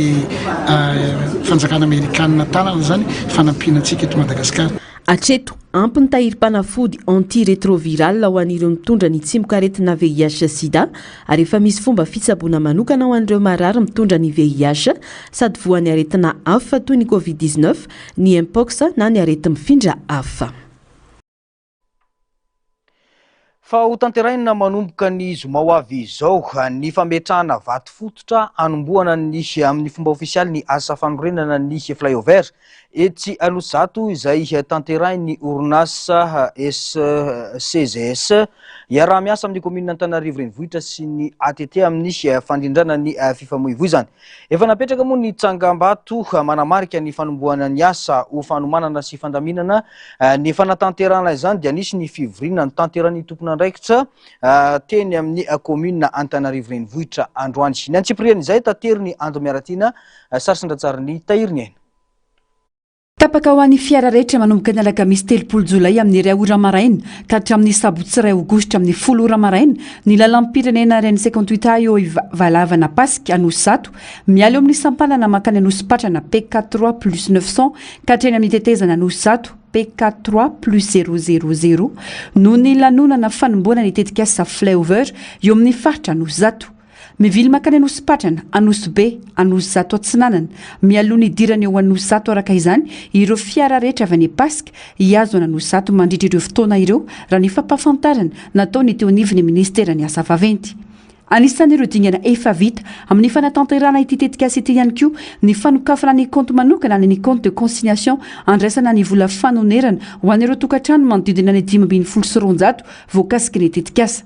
fanjakana amerikanina tanana izany fanampiana antsika eto Madagasikara. Hatreto, ampy ny tahirim-panafody anti-retroviral ho an'ireo mitondra ny tsimokaretina VIH sida ary efa misy fomba fitsaboana manokana ho an'ireo marary mitondra ny VIH sady voan'ny aretina hafa toy ny Covid 19 ny Mpox na ny areti-mifindra hafa. Fa hotanterahina manomboka ny zoma ho avy izao ny fametrahana vato fototra hanombohana ny amin'ny fomba ofisialy ny asa fanorenana ny flyover etsy Anosizato izay tanterahin'ny orinasa SCGS iaraha-miasa amin'ny kaominina Antananarivo Renivohitra sy ny ATT amin'ny fandrindrana ny fifamoivoizana. Efa napetraka moa ny tsangambato manamarika ny fanombohana ny asa ho fanomanana sy fandaminana ny fanatanterahana izany dia nisy ny fivoriana notanterahin'ny tompon'andraikitra teny amin'ny kaominina Antananarivo Renivohitra androany. Ny antsipirian'izay taterin'i Ando Miaratiana, sary sy an-dratsarin'i Tahiriniaina. Tapaka ho an'ny fiara rehetra manomboka ny alakamisy 30 jolay amin'ny iray ora maraina ka hatramin'ny sabotsy iray aogositra amin'ny folo ora maraina ny lalam-pirenena RN 58 A eo Ivalavana Ampasika Anosizato miala eo amin'ny sampanana mankany Anosipatrana PK 3 plus 900 ka hatreny amin'ny tetezana Anosizato PK 3 plus 000 noho ny lanonana fanombohana ny tetikasa Flyover eo amin'ny faritra Anosizato. Mivily mankany Anosipatrana, Anosibe, Anosizato Atsinanana, mialoha ny hidirana eo Anosizato araka izany ireo fiara rehetra avy any Ampasika hihazo an'Anosizato mandritra ireo fotoana ireo raha ny fampahafantarana nataon'ny teo anivon'ny minisiteran'ny asa vaventy. Anisan'ireo dingana efa vita amin'ny fanatanterahana ity tetikasa ity ihany koa ny fanokafana ny kaonty manokana na ny compte de consignation andraisana ny vola fanonerana ho an'ireo tokantrano manodidina ny 215 voakasiky ny tetikasa.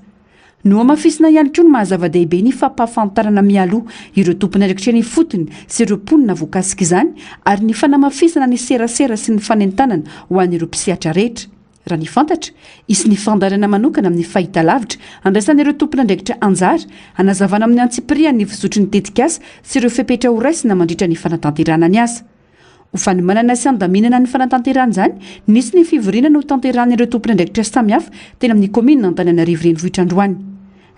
Nohamafisina ihany koa ny maha zava-dehibe ny fampahafantarana mialoha ireo tompon'andraikitra eny ifotony sy ireo mponina voakasik'izany ary ny fanamafisana ny serasera sy ny fanentanana ho an'ireo mpisehatra rehetra. Raha ny fantatra, hisy ny fandaharana manokana amin'ny fahitalavitra handraisan'ireo tompon'andraikitra anjara, hanazavana amin'ny antsipiriany ny fizotry ny tetikasa sy ireo fepetra horaisina mandritra ny fanatanterahana ny asa. Ho fanomanana sy handaminana ny fanatanterahana izany, nisy ny fivoriana notanterahin'ireo tompon'andraikitra samihafa teny amin'ny kaominina Antananarivo Renivohitra androany.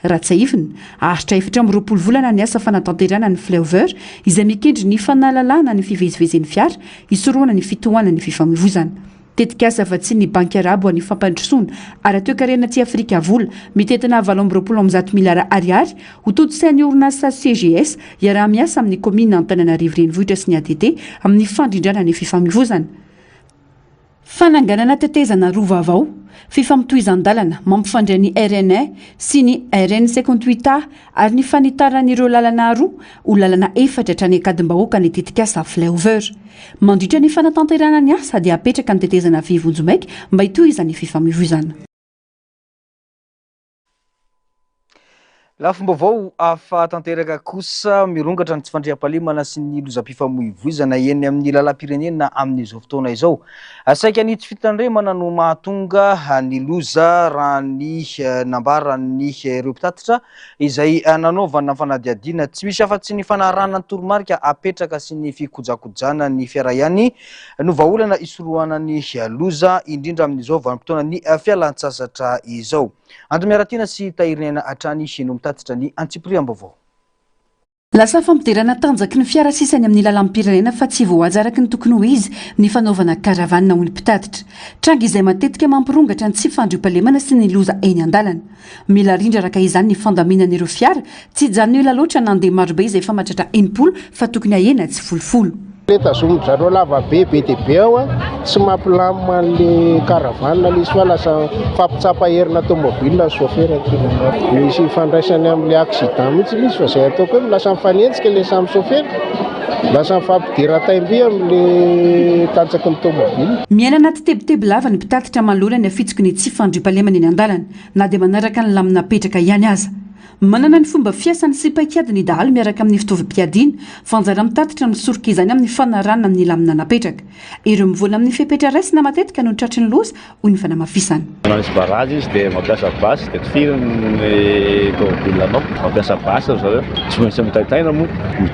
Raha tsiahivina, haharitra 24 volana ny asa fanatanterahana ny flyover izay mikendry ny fanalalahana ny fivezivezen'ny fiara, hisorohana ny fitohanan'ny fifamoivoizana. Tetikasa vatsian'ny Banky Arabo an'ny Fampandrosoana ara-toekarena aty Afrika vola mitentina 128 miliara ariary hotontosain'ny orinasa CGS hiaraha-miasa amin'ny kaominina Antananarivo Renivohitra sy ny ATT amin'ny fandrindrana ny fifamoivozana. Fananganana tetezana roa vaovao, fifampitohizan-dalana mampifandray ny RN un sy ny RN 58 A ary ny fanitaran'ireo lalana roa ho lalana efatra hatrany Ankadimbahoaka ny tetikasa Flyover. Mandritra ny fanatanterahana ny asa dia hapetraka ny tetezana vy vonjimaika mba hitohizan'ny fifamoivoizana. Lafim-baovao hafa tanteraka kosa, mirongatra ny tsy fandriampahalemana sy ny lozam-pifamoivoizana eny amin'ny lalam-pirenena amin'izao fotoana izao. Saika ny tsy fitandremana no mahatonga ny loza raha ny nambaran'ireo mpitatitra izay nanaovana fanadihadiana. Tsy misy afa-tsy ny fanarahana ny toromarika apetraka sy ny fikojakojana ny fiara ihany no vahaolana hisorohana ny loza, indrindra amin'izao vanim-potoanan'ny fialan-tsasatra izao. Ando Miaratiana sy Tahiriniaina hatrany no mitatitra ny antsipiriam-baovao. Lasa fampiderana tanjaky ny fiara sisa any amin'ny lalam-pirenena fa tsy voahaja araka ny tokony ho izy ny fanaovana caravane ho ny mpitatitra. Tranga izay matetika mampirongatra ny tsy fandriampahalemana sy ny loza eny an-dalana. Mila arindra araka izany ny fandaminana ireo fiara, tsy hijanona ela loatra na handeha marobe izay efa mahatratra 60 fa tokony hahena tsifolofolo. Le tazomin-dry zareo lava be be dia be ao tsy mampilamina an'le caravane le izy fa lasa mifampitsapa herina tomobile ny chauffeur finalement. Misy ifandraisany amin'le accident mihitsy le izy fa zay ataoko hoe lasa mifanenjika le samy chauffeur, lasa mifampidera taim-by amin'le tantsaky ny tomobile. Miaina anaty tebiteby lava ny mpitatitra manoloana ny afitsoky ny tsy fandriampahalemana eny an-dalana, na dia manaraka ny lamina apetraka ihany aza. Manana ny fomba fiasany sy paikady ny dahalo miaraka amin'ny fitaovam-piadiana, fa anjara mitatitra ny misoroka izany amin'ny fanarahana ny lamina napetraka. Ireo mivoana amin'ny fepetra raisina matetika no tratry ny loza, hoy ny fanamafisana. Raha misy barrage izy dia mampiasa basy dia tifiriny ny tomobile anao. Mampiasa basy ry zareo. Tsy maintsy mitaintaina moa,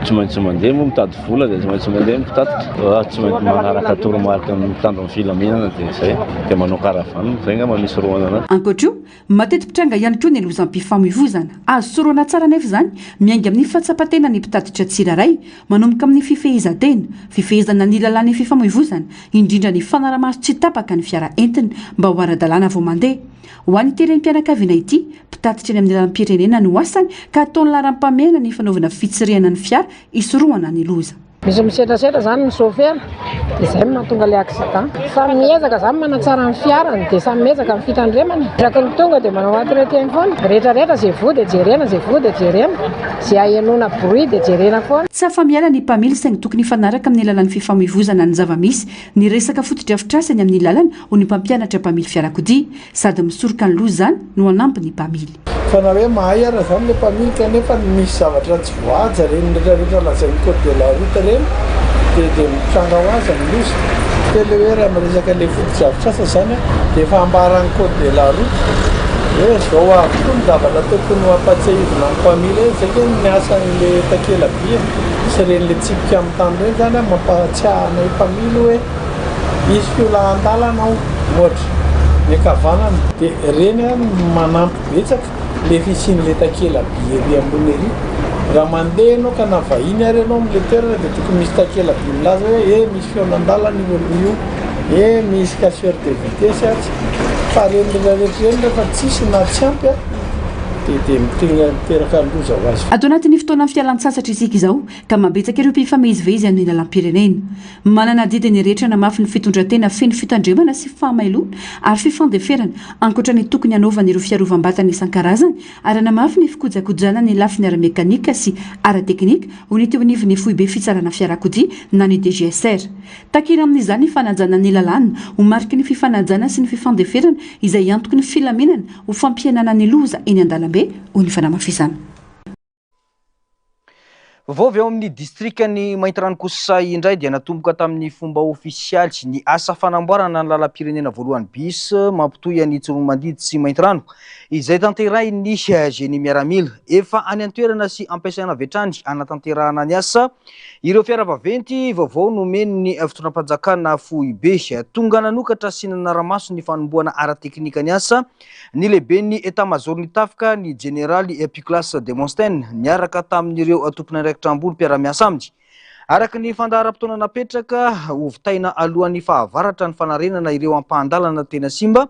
tsy maintsy mandeha moa mitady vola dia tsy maintsy mandeha mpitatitra. Tsy maintsy manaraka toromarika ny mpitandro ny filaminana dia izay. Dia manao caravane, izay angamba no hisorohana anazy. Ankoatra io, Mateti-pitranga ihany koa ny lozam-pifamoivoizana. Azo sorohana tsara anefa izany, miainga amin'ny fahatsapan-tenan'ny mpitatitra tsirairay, manomboka amin'ny fifehezan-tena, fifehezana ny lalàn'ny fifamoivoizana, indrindra ny fanarahamaso tsy tapaka ny fiara entina mba ho ara-dalàna vao mandeha. Ho an'ity renim-pianakaviana ity, mpitatitra eny amin'ny lalam-pirenena no asany ka ataony laharam-pahamehana ny fanaovana fitsirihana ny fiara hisorohana ny loza. Misy misetrasetra zany ny chauffeur dia zay no mahatonga ilay accident. Samy miezaka zany manatsara ny fiarany dia samy miezaka ny fitandremana. Isaky ny tonga dia manao entretien foana. Rehetra rehetra zay voa dia jerena, zay voa dia jerena. Zay ahenoana bruit dia jerena foana. Tsy afa-miala ny mpamily saingy tokony hifanaraka amin'ny alalan'ny fifamoivozana ny zava-misy ny resaka fotodrafitrasa eny amin'ny lalana hoy ny mpampianatra mpamily fiarakodia. Sady misoroka ny loza izany no hanampy ny mpamily. Fa na hoe mahay ara zany le mpamily kanefa misy zavatra tsy voahaja ireny rehetra rehetra lazain'ny code de la route ireny dia dia mitranga ho azy ny loza. Teo le hoe raha miresaka le fotodrafitrasa zany an dia efa ambaran'ny code de la route hoe zao avokoa ny zavatra tokony ho ampatsiahivina ny mpamily hoe zay nge ny asan'le takela-by e, sy ireny le tsipika amin'ny tany ireny zany an mampahatsiahy anay mpamily hoe Hisy fiolahan-dalana ao, ohatra, ny ankavanana, dia ireny manampy betsaka ilay fisian'ilay takela-by ery ambony ery. Raha mandeha ianao ka na vahiny ary ianao amin'ilay toerana dia tokony misy takela-by milaza hoe eh misy fihaonan-dalana io aloha io, eh misy casseur de vitesse atsy. Fa ireny rehetrarehetra ireny rehefa tsisy na tsy ampy dia dia miteraka loza ho azy. Ato anatin'ny fotoanan'ny fialan-tsasatra isika izao ka mahabetsaka ireo mpifamezivezy amin'ny lalam-pirenena. Manana adidy ny rehetra hanamafy ny fitondran-tena feno fitandremana sy fahamailoana ary fifandeferana, ankoatra ny tokony hanaovana ireo fiarovam-batana isan-karazany ary hanamafy ny fikojakojana ny lafiny ara-mekanika sy ara-teknika ho ny teo anivon'ny foibe fitsarana fiarakodia na ny DGSR. Takina amin'izany ny fanajana ny lalàna ho mariky ny fifanajana sy ny fifandeferana izay antoky ny filaminana ho fampihenana ny loza eny an-dalambe, hoy ny fanamafisana. Vaovao avy ao amin'ny distrikan'i Maintirano kosa indray dia natomboka tamin'ny fomba ofisialy ny asa fanamboarana ny lalam-pirenena voalohany bis mampitohy an'i Tsiroanomandidy sy Maintirano izay tanterahin'ny Génie Miaramila. Efa any an-toerana sy ampiasaina avy hatrany hanatanterahana ny asa ireo fiara vaventy vaovao nomen'ny fitondram-panjakana foibe. Tonga nanokatra sy nanara-maso ny fanombohana ara-teknika ny asa Ny lehiben'ny Etamazaoron'ny tafika, ny jeneraly Piclas Demosthène, niaraka tamin'ireo tompon'andraikitra ambony mpiara-miasa aminy. Araka ny fandaharam-potoana napetraka, hovitaina alohan'ny fahavaratra ny fanarenana ireo ampahan-dalana tena simba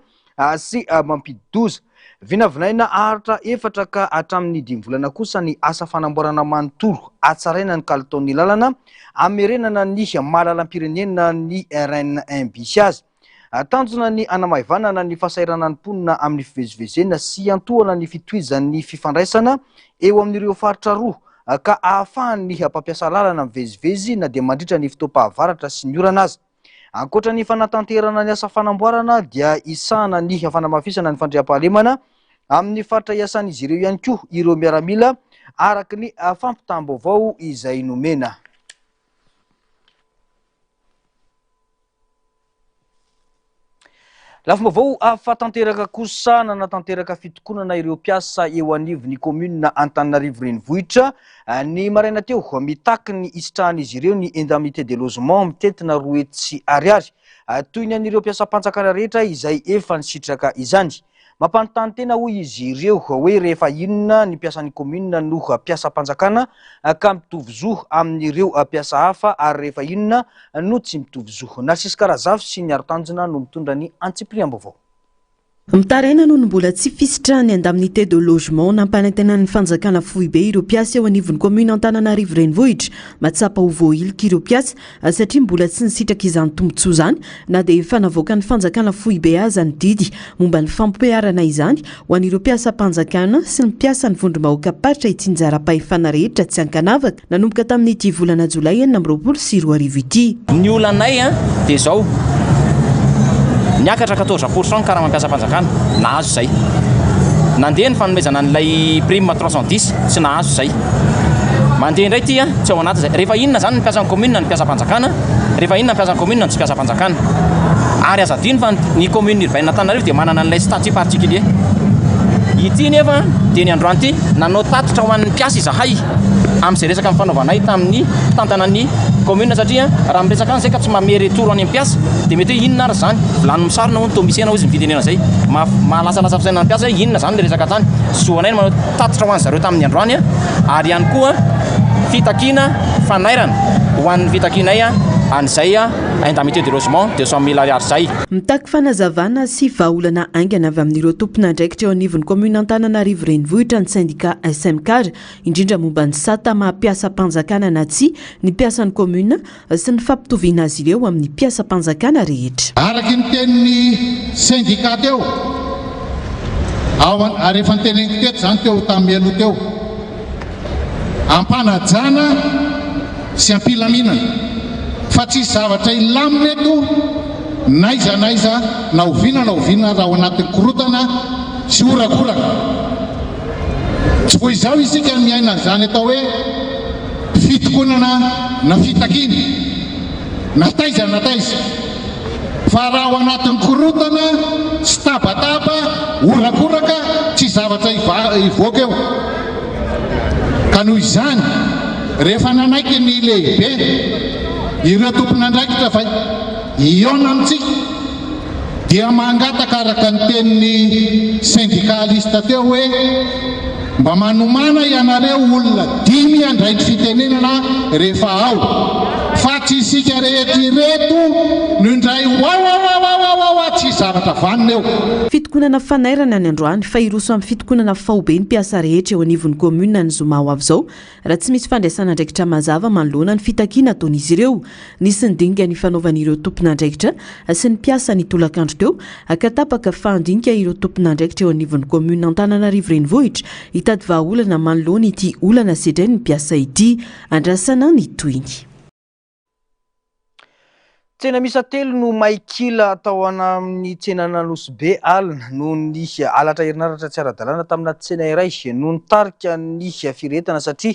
sy mampidi-doza. Vinavinaina haharitra efatra ka hatramin'ny dimy volana kosa ny asa fanamboarana manontolo, hatsaraina ny kalitaon'ny lalana, hamerenana ny maha lalam-pirenena ny RN un bis azy. Tanjona ny hanamaivanana ny fahasahiranan'ny mponina amin'ny fivezivezena sy hiantohana ny fitohizan'ny fifandraisana eo amin'ireo faritra roa ka ahafahan'ny mpampiasa lalana mivezivezy na dia mandritra ny fotoam-pahavaratra sy ny orana aza. Ankoatra ny fanatanterana ny asa fanamboarana dia hisahana ny fanamafisana ny fandriampahalemana amin'ny faritra iasan'izy ireo ihany koa ireo miaramila araka ny fampitam-baovao izay nomena. Lafim-baovao hafa tanteraka kosa, nanatanteraka fitokonana ireo mpiasa eo anivon'ny kaominina Antananarivo Renivohitra ny maraina teo, mitaky ny hisitrahan'izy ireo ny indemnité de logement mitentina 200 ariary, toy ny an'ireo mpiasam-panjakana rehetra izay efa nisitraka izany. Mampanontany tena hoy izy ireo hoe rehefa inona ny mpiasan'ny commune no mpiasam-panjakana ka mitovy zo amin'ireo mpiasa hafa ary rehefa inona no tsy mitovy zo. Narcisse Razafy sy Ny Arotanjona no mitondra ny antsipiriam-baovao. Mitaraina noho ny mbola tsy fisitrahan'ny indemnité de logement nampanantenan'ny fanjakana foibe ireo mpiasa eo anivon'ny commune Antananarivo Renivohitra. Mahatsapa ho voahilika ireo mpiasa satria mbola tsy nisitraka izany tombontsoa izany na dia efa navoakan'ny fanjakana foibe aza ny didy momba ny fampiharana izany ho an'ireo mpiasam-panjakana sy ny mpiasan'ny vondrom-bahoakam-paritra itsinjaram-pahefana rehetra tsy ankanavaka nanomboka tamin'ity volana jolay 2026 ity. Ny olanay dia izao, niakatra 14 pour cent ny karamam-piasam-panjakana, nahazo izay. Nandeha ny fanomezana an'ilay prime 310, tsy nahazo izay. Mandeha indray ity an, tsy ao anaty izay. Rehefa inona izany ny mpiasan'ny commune ny mpiasam-panjakana, rehefa inona ny mpiasan'ny commune ny tsy mpiasam-panjakana. Ary aza adino fa ny commune urbaine Antananarivo dia manana an'ilay statut particulier. Ity nefa dia ny androany ity nanao tatitra ho an'ny mpiasa izahay amin'izay resaka nifanaovanay tamin'ny mpitantana ny commune satria raha miresaka any izay ka tsy manome retour any amin'ny mpiasa dia mety hoe inona ary izany, vilany misarona hono toa misy hena hozy ny fitenenana izay. Mahalasalasa fisainana ny mpiasa hoe inona izany ilay resaka tany. Zo anay ny manao tatitra ho an'zareo tamin'ny androany ary ihany koa fitakiana fanairana ho an'ny fitakianay an'izay indemnité de logement 200 000 ariary izay. Mitaky fanazavana sy vahaolana haingana avy amin'ireo tompon'andraikitra eo anivon'ny kaominina Antananarivo Renivohitra ny sendika SMCAR, indrindra momba ny sata maha mpiasam-panjakana na tsia ny mpiasan'ny kaominina sy ny fampitoviana azy ireo amin'ny mpiasam-panjakana rehetra. Araka ny tenin'ny sendika teo, ao ary efa noteneniko teto izany teo tamin'ny mialoha teo, am-panajana sy am-pilaminana, fa tsisy zavatra hilamina eto n'aiza n'aiza na oviana na oviana raha ao anatin'ny korontana sy horakoraka. Tsy vao izao isika no miaina an'izany atao hoe fitokonana na fitakiana na taiza na taiza fa raha ao anatin'ny korontana sy tabataba, horakoraka, tsy zavatra hivoaka eo. Ka noho izany, rehefa nanaiky ny lehibe, ireo tompon'andraikitra fa hihaona amintsika, dia mangataka araka ny tenin'ny syndicaliste teo hoe mba manomàna ianareo olona dimy handray ny fitenenana rehefa ao fa tsy isika rehetra ireto no indray wawawawawawa tsisy zavatra vanona eo. Fitokonana fanairana ny androany fa hiroso amin'ny fitokonana faobe ny mpiasa rehetra eo anivon'ny kaominina ny zoma ho avy izao raha tsy misy fandraisan'andraikitra mazava manoloana ny fitakiana ataon'izy ireo. Nisy ny dinga nifanaovan'ireo tompon'andraikitra sy ny mpiasa ny tolakandro teo ka tapaka fa handinika ireo tompon'andraikitra eo anivon'ny kaominina Antananarivo Renivohitra hitady vahaolana manoloana ity olana sedrain'ny mpiasa ity. Andrasana ny tohiny. Tsena miisa telo no may kila tao amin'ny tsenan'Anosibe alina noho ny halatra herinaratra tsy ara-dalàna tamina tsena iray no nitarika ny firehetana satria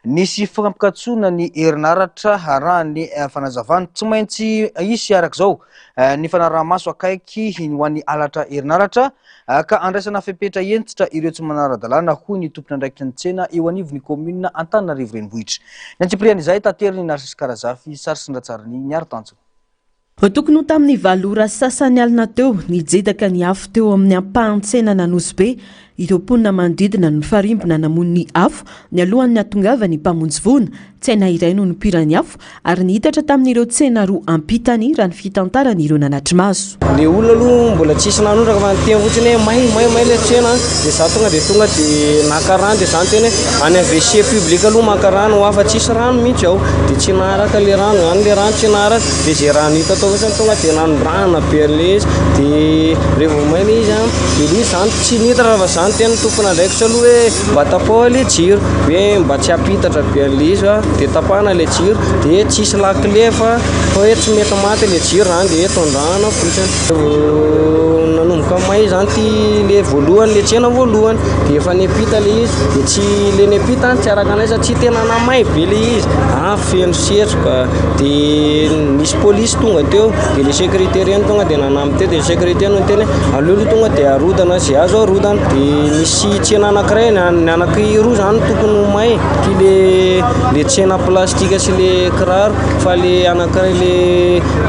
nisy fampikatsoana ny herinaratra raha ny fanazavana. Tsy maintsy hisy araka izao ny fanaraha-maso akaiky ho an'ny halatra herinaratra ka andraisana fepetra hentitra ireo tsy manara-dalàna hoy ny tompon'andraikitry ny tsena eo anivon'ny kaominina Antananarivo Renivohitra. Ny antsipirian'izay taterin'i Narcisy Karazafy, sary sy ny ratsarin'i Niaro Tanjona. Tokony ho tamin'ny valo ora sasany alina teo, nijedaka ny afo teo amin'ny ampahan-tsenan'Anosibe. Ireo mponina manodidina no nifarimbona namono ny afo nialohan'ny hahatongavan'ny mpamonjy voina. Tsena iray no nipoiran'ny afo ary nihitatra tamin'ireo tsena roa ampitany raha ny fitantaran'ireo nanatri-maso. Le olona aloha mbola tsisy nanondraka fa niteny fotsiny hoe may may may le tsena de za tonga de tonga de naka rano de za niteny hoe any am WC public aloha maka rano hoa fa tsisy rano mihitsy ao de tsy naharaka le rano zany le rano tsy naharaka de ze rano hita tao fotsiny tonga de nanondrahana be an'le izy de revo may le izy an de le izy zany tsy nitatra fa za niteny tompon'andraikitra aloha hoe Mba tapaho le jiro hoe mba tsy hampitatra be an'le izy fa de tapahana le jiro de tsisy lakile fa fa hoe tsy mety maty le jiro zany de hoe tondrahana fotsiny. Vao nanomboka may zany ty le voalohany le tsena voalohany de efa niampita le izy de tsy le niampita tsy araka anay satria tena namay be le izy, afo feno setroka de nisy polisy tonga teo de le sécurité reny tonga de nanampy teo de le sécurité no niteny hoe aleo aloha tonga de arodana ze azo arodana de nisy tsena anankiray ny an- ny anankiroa zany tokony ho may ty le le tsena plastika sy le kiraro fa le anankiray le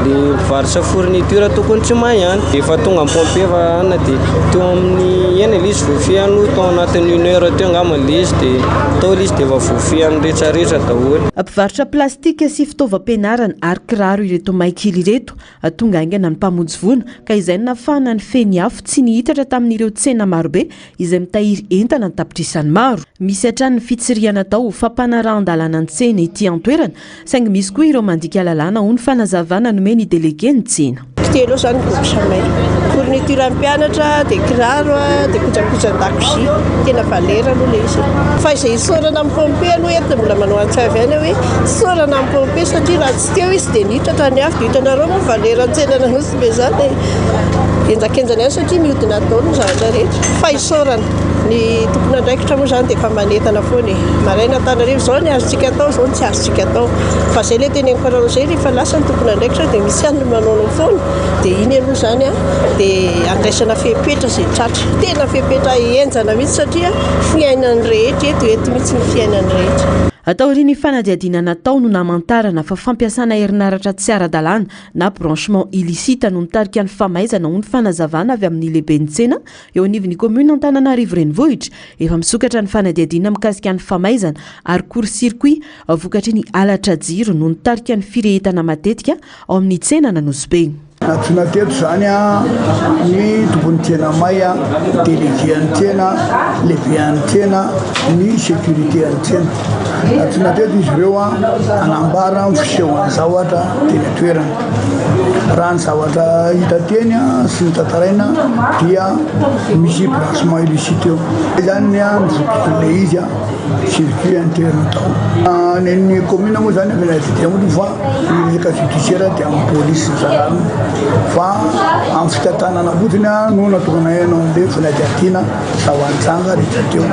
le mpivarotra fourniture tokony tsy may ihany efa tonga ny pompier fa anona de teo amin'ny eny le izy voafehy aloha tao anatin'ny une heure teo angamba le izy de tao le izy de efa voafehin'ny retraretra daholo. Mpivarotra plastika sy fitaovam-pianarana ary kiraro ireto may kely ireto. Tonga haingana ny mpamonjy voina ka izay no nahafahana nifehy ny afo tsy nihitatra tamin'ireo tsena marobe izay mitahiry entana an-tapitrisany maro. Misy hatrany ny fitsirihana atao ho fampanarahan-dalàna ny tsena ety an-toerana, saingy misy koa ireo mandika lalàna, hoy ny fanazavana nomen'ny delegen'ny tsena. Telo eo izany box may. Fourniture mpianatra, dia kiraro, dia kojakojan-dakozia. Tena valeur aloha ilay izy e. Fa izay isaorana amin'ny pompier aloha eto dia mbola manao antso avy any aho hoe isaorana amin'ny pompier satria raha tsy teo izy dia niitatra ny afo. Dia hitanareo moa valeur ny tsenan'Anosibe izany e. Henjakenjana ihany satria mihodina daholo ny zavatra rehetra. Fa isaorana. Ny tompon'andraikitra moa izany dia efa manentana foana e. Maraina Antananarivo, izao ny azontsika atao, izao ny tsy azontsika atao. Fa izay ilay teneniko anareo izay, rehefa lasa ny tompon'andraikitra dia misy ihany ny manaonao foana, dia iny aloha izany dia andraisana fepetra izay tratra. Tena fepetra henjana mihitsy satria fiainan'ny rehetra eto, eto mihitsy ny fiainan'ny rehetra. Taorian'ny fanadihadiana natao no namantarana fa fampiasana herinaratra tsy ara-dalàna na branchement illicite no nitarika ny famaizana hoy ny fanazavana avy amin'ny lehiben'ny tsena eo anivon'ny kaominina Antananarivo Renivohitra. Efa misokatra ny fanadihadiana mikasika ny famaizana ary court-circuit vokatry ny halatra jiro no nitarika ny firehetana matetika ao amin'ny tsenan'Anosibe. Nantsoina teto izany ny tompon'ny tsena may, délégué an'ny tsena, lehibe an'ny tsena, ny sécurité an'ny tsena. Nantsoina teto izy ireo hanambara ny fisehon'ny zavatra teny an-toerana. Raha ny zavatra hita teny sy notantaraina dia misy branchement illicite eo. Izay zany ny votoatin'ilay izy, circuit interne tao. Ny an'ny commune moa zany efa nadidina moa fa ny resaka judiciaire dia amin'ny polisy sy ny gendarme fa amin'ny fitantanana fotsiny no natokana hanao an'ilay fanadihadiana. Zava-nitranga rehetra teo.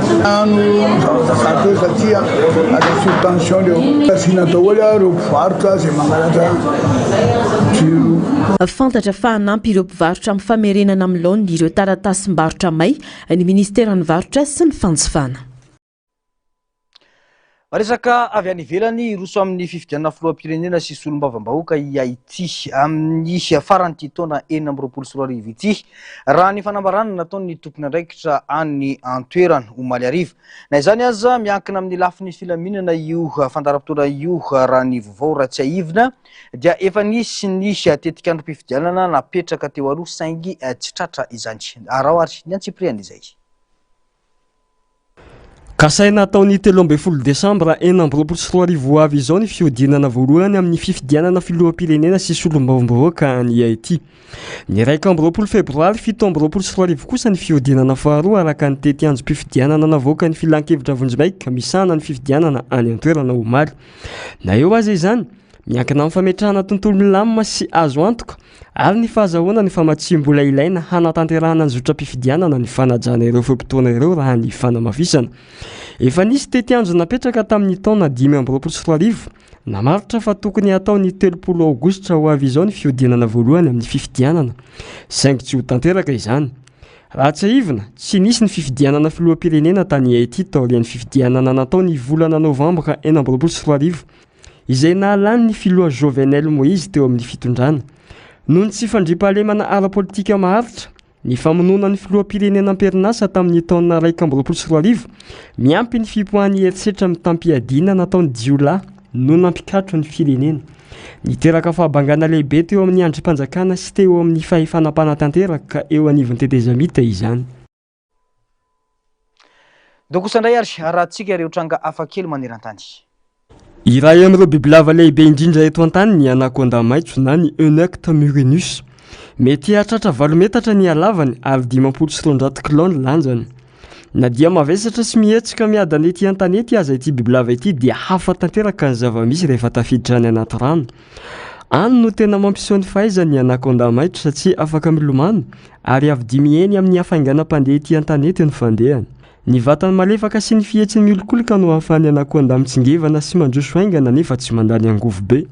No zavatra sarotra eo satria lasa surtension reo. Asiana daholo ireo mpivarotra izay mangalatra jiro. Fantatra fa hanampy ireo mpivarotra amin'ny famerenana amin'ny laoniny ireo taratasim-barotra may ny minisiteran'ny varotra sy ny fanjifana. Resaka avy any ivelany, hiroso amin'ny fifidianana filoham-pirenena sy solombavambahoaka i Haiti amin'ny faran'ity taona 2026 ity, raha ny fanambarana nataon'ny tompon'andraikitra any an-toerana omaly hariva. Na izany aza, miankina amin'ny lafiny filaminana io fandaharam-potoana io raha ny vaovao. Raha tsiahivina dia efa nisy ny tetikandrom-pifidianana napetraka teo aloha saingy tsy tratra izany. Araho ary ny antsipiriany izay. Kasaina hatao ny 13 desambra 2026 ho avy izao ny fihodinana voalohany amin'ny fifidianana filoham-pirenena sy solombavambahoaka any Haiti. Ny 21 febroary 2027 kosa ny fihodinana faharoa araka ny tetiandrom-pifidianana navoakan'ny filankevitra vonjimaika misahana ny fifidianana any an-toerana omaly. Na eo aza izany, miankina amin'ny fametrahana tontolo milamina sy azo antoka ary ny fahazahoana ny famatsiam-bola ilaina hanatanterahana ny zotram-pifidianana ny fanajana ireo fe-potoana ireo raha ny fanamafisana. Efa nisy tetiandro napetraka tamin'ny taona 2025, namaritra fa tokony hatao ny 30 aogositra ho avy izao ny fihodinana voalohany amin'ny fifidianana, saingy tsy ho tanteraka izany. Raha tsiahivina, tsy nisy ny fifidianana filoham-pirenena tany Haiti taorian'ny fifidianana natao ny volana novambra 2026, izay nahalany ny filoha Jovenel Moïse teo amin'ny fitondrana. Noho ny tsy fandriampahalemana ara-politika maharitra, ny famonoana ny filoham-pirenena am-perinasa tamin'ny taona 2021, miampy ny fipoahan'ny herisetra mitam-piadiana nataon'ny jiolahy no nampikatro ny firenena. Niteraka fahabangana lehibe teo amin'ny andrim-panjakana sy teo amin'ny fahefana mpanatanteraka eo anivon'ny tetezamita izany. Ndao kosa indray ary arahantsika ireo tranga hafa kely maneran-tany. Iray amin'ireo bibilava lehibe indrindra eto an-tany ny anakonda maitso na ny Eunectes murinus. Mety hahatratra valo metatra ny halavany ary 250 kilao ny lanjany. Na dia mavesatra sy mihetsika miadana ety an-tanety aza ity bibilava ity dia hafa tanteraka ny zava-misy rehefa tafiditra any anaty rano. Any no tena mampiseho ny fahaizany ny anakonda maitso satria afaka milomano ary avo dimy heny amin'ny hafainganam-pandeha ety an-tanety ny fandehany. Ny vatany malefaka sy ny fihetsiny miolokoloka no ahafahan'ny anakonda mitsingevana sy mandroso haingana nefa tsy mandany angovo be.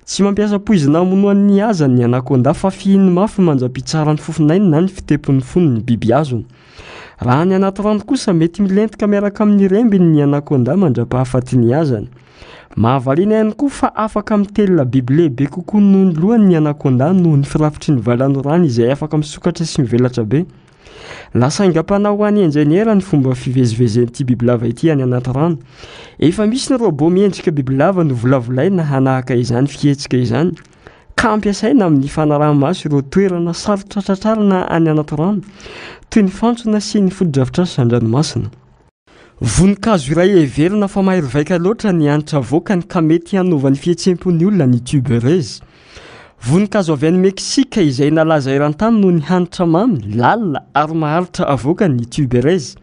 Tsy mampiasa poizina hamonoany ny hazany ny anakonda fa fihininy mafy mandra-pitsaran'ny fofonainy na ny fitepon'ny fony ny biby azony. Raha any anaty rano kosa mety milentika miaraka amin'ny rembiny ny anakonda mandra-pahafatin'ny hazany. Mahavariana ihany koa fa afaka mitelina biby lehibe kokoa noho ny lohany ny anakonda noho ny firafitry ny valanorany izay afaka misokatra sy mivelatra be. Lasa haingam-panahy ho an'ny injeniera ny fomba fivezivezen'ity bibilava ity any anaty rano. Efa misy ny robot miendrika bibilava novolavolaina hanahaka izany fihetsika izany, ka ampiasaina amin'ny fanaraha-maso ireo toerana sarotra tratrarina any anaty rano, toy ny fantsona sy ny fotodrafitrasa an-dranomasina. Voninkazo iray heverina fa mahery vaika loatra ny hanitra avoakany ka mety hanova ny fihetseham-pon'ny olona ny tubereuse. Voninkazo avy any Meksika izay nalaza eran-tany noho ny hanitra mamy, lalina ary maharitra avoakany ny tubereuse.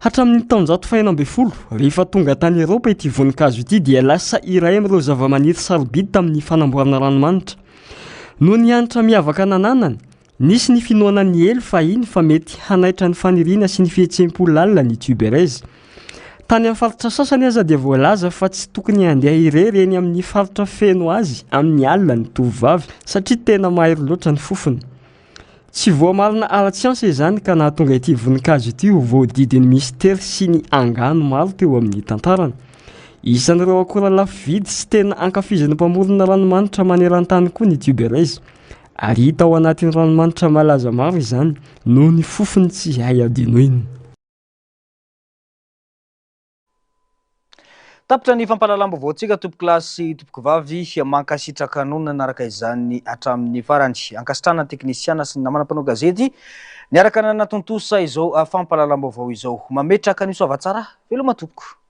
Hatramin'ny taonjato faha-16, rehefa tonga tany Eropa ity voninkazo ity dia lasa iray amin'ireo zavamaniry sarobidy tamin'ny fanamboarana ranomanitra. Noho ny hanitra miavaka nananany, Nisy ny finoana niely fahiny fa mety hanaitra ny faniriana sy ny fihetseham-po lalina ny tuberose. Tany amin'ny faritra sasany aza dia voalaza fa tsy tokony handeha irery eny amin'ny faritra feno azy amin'ny alina ny tovovavy satria tena mahery loatra ny fofony. Tsy voamarina ara-tsiansa izany ka nahatonga ity voninkazo ity ho voadidin'ny mistery sy ny angano maro teo amin'ny tantarany. Isan'ireo akora lafo vidy sy tena ankafizin'ny mpamorona ranomanitra maneran-tany koa ny tuberose ary hita ao anatin'ny ranomanitra malaza maro izany noho ny fofony tsy hay adinoina. Tapitra ny fampahalalam-baovaontsika tompokolahy sy tompokovavy, mankasitraka anao nanaraka izany hatramin'ny farany. Ankasitrahana ny teknisiana sy ny namana mpanao gazety niaraka nanatontosa izao fampahalalam-baovao izao. Mametraka ny soavatsara, veloma tompoko.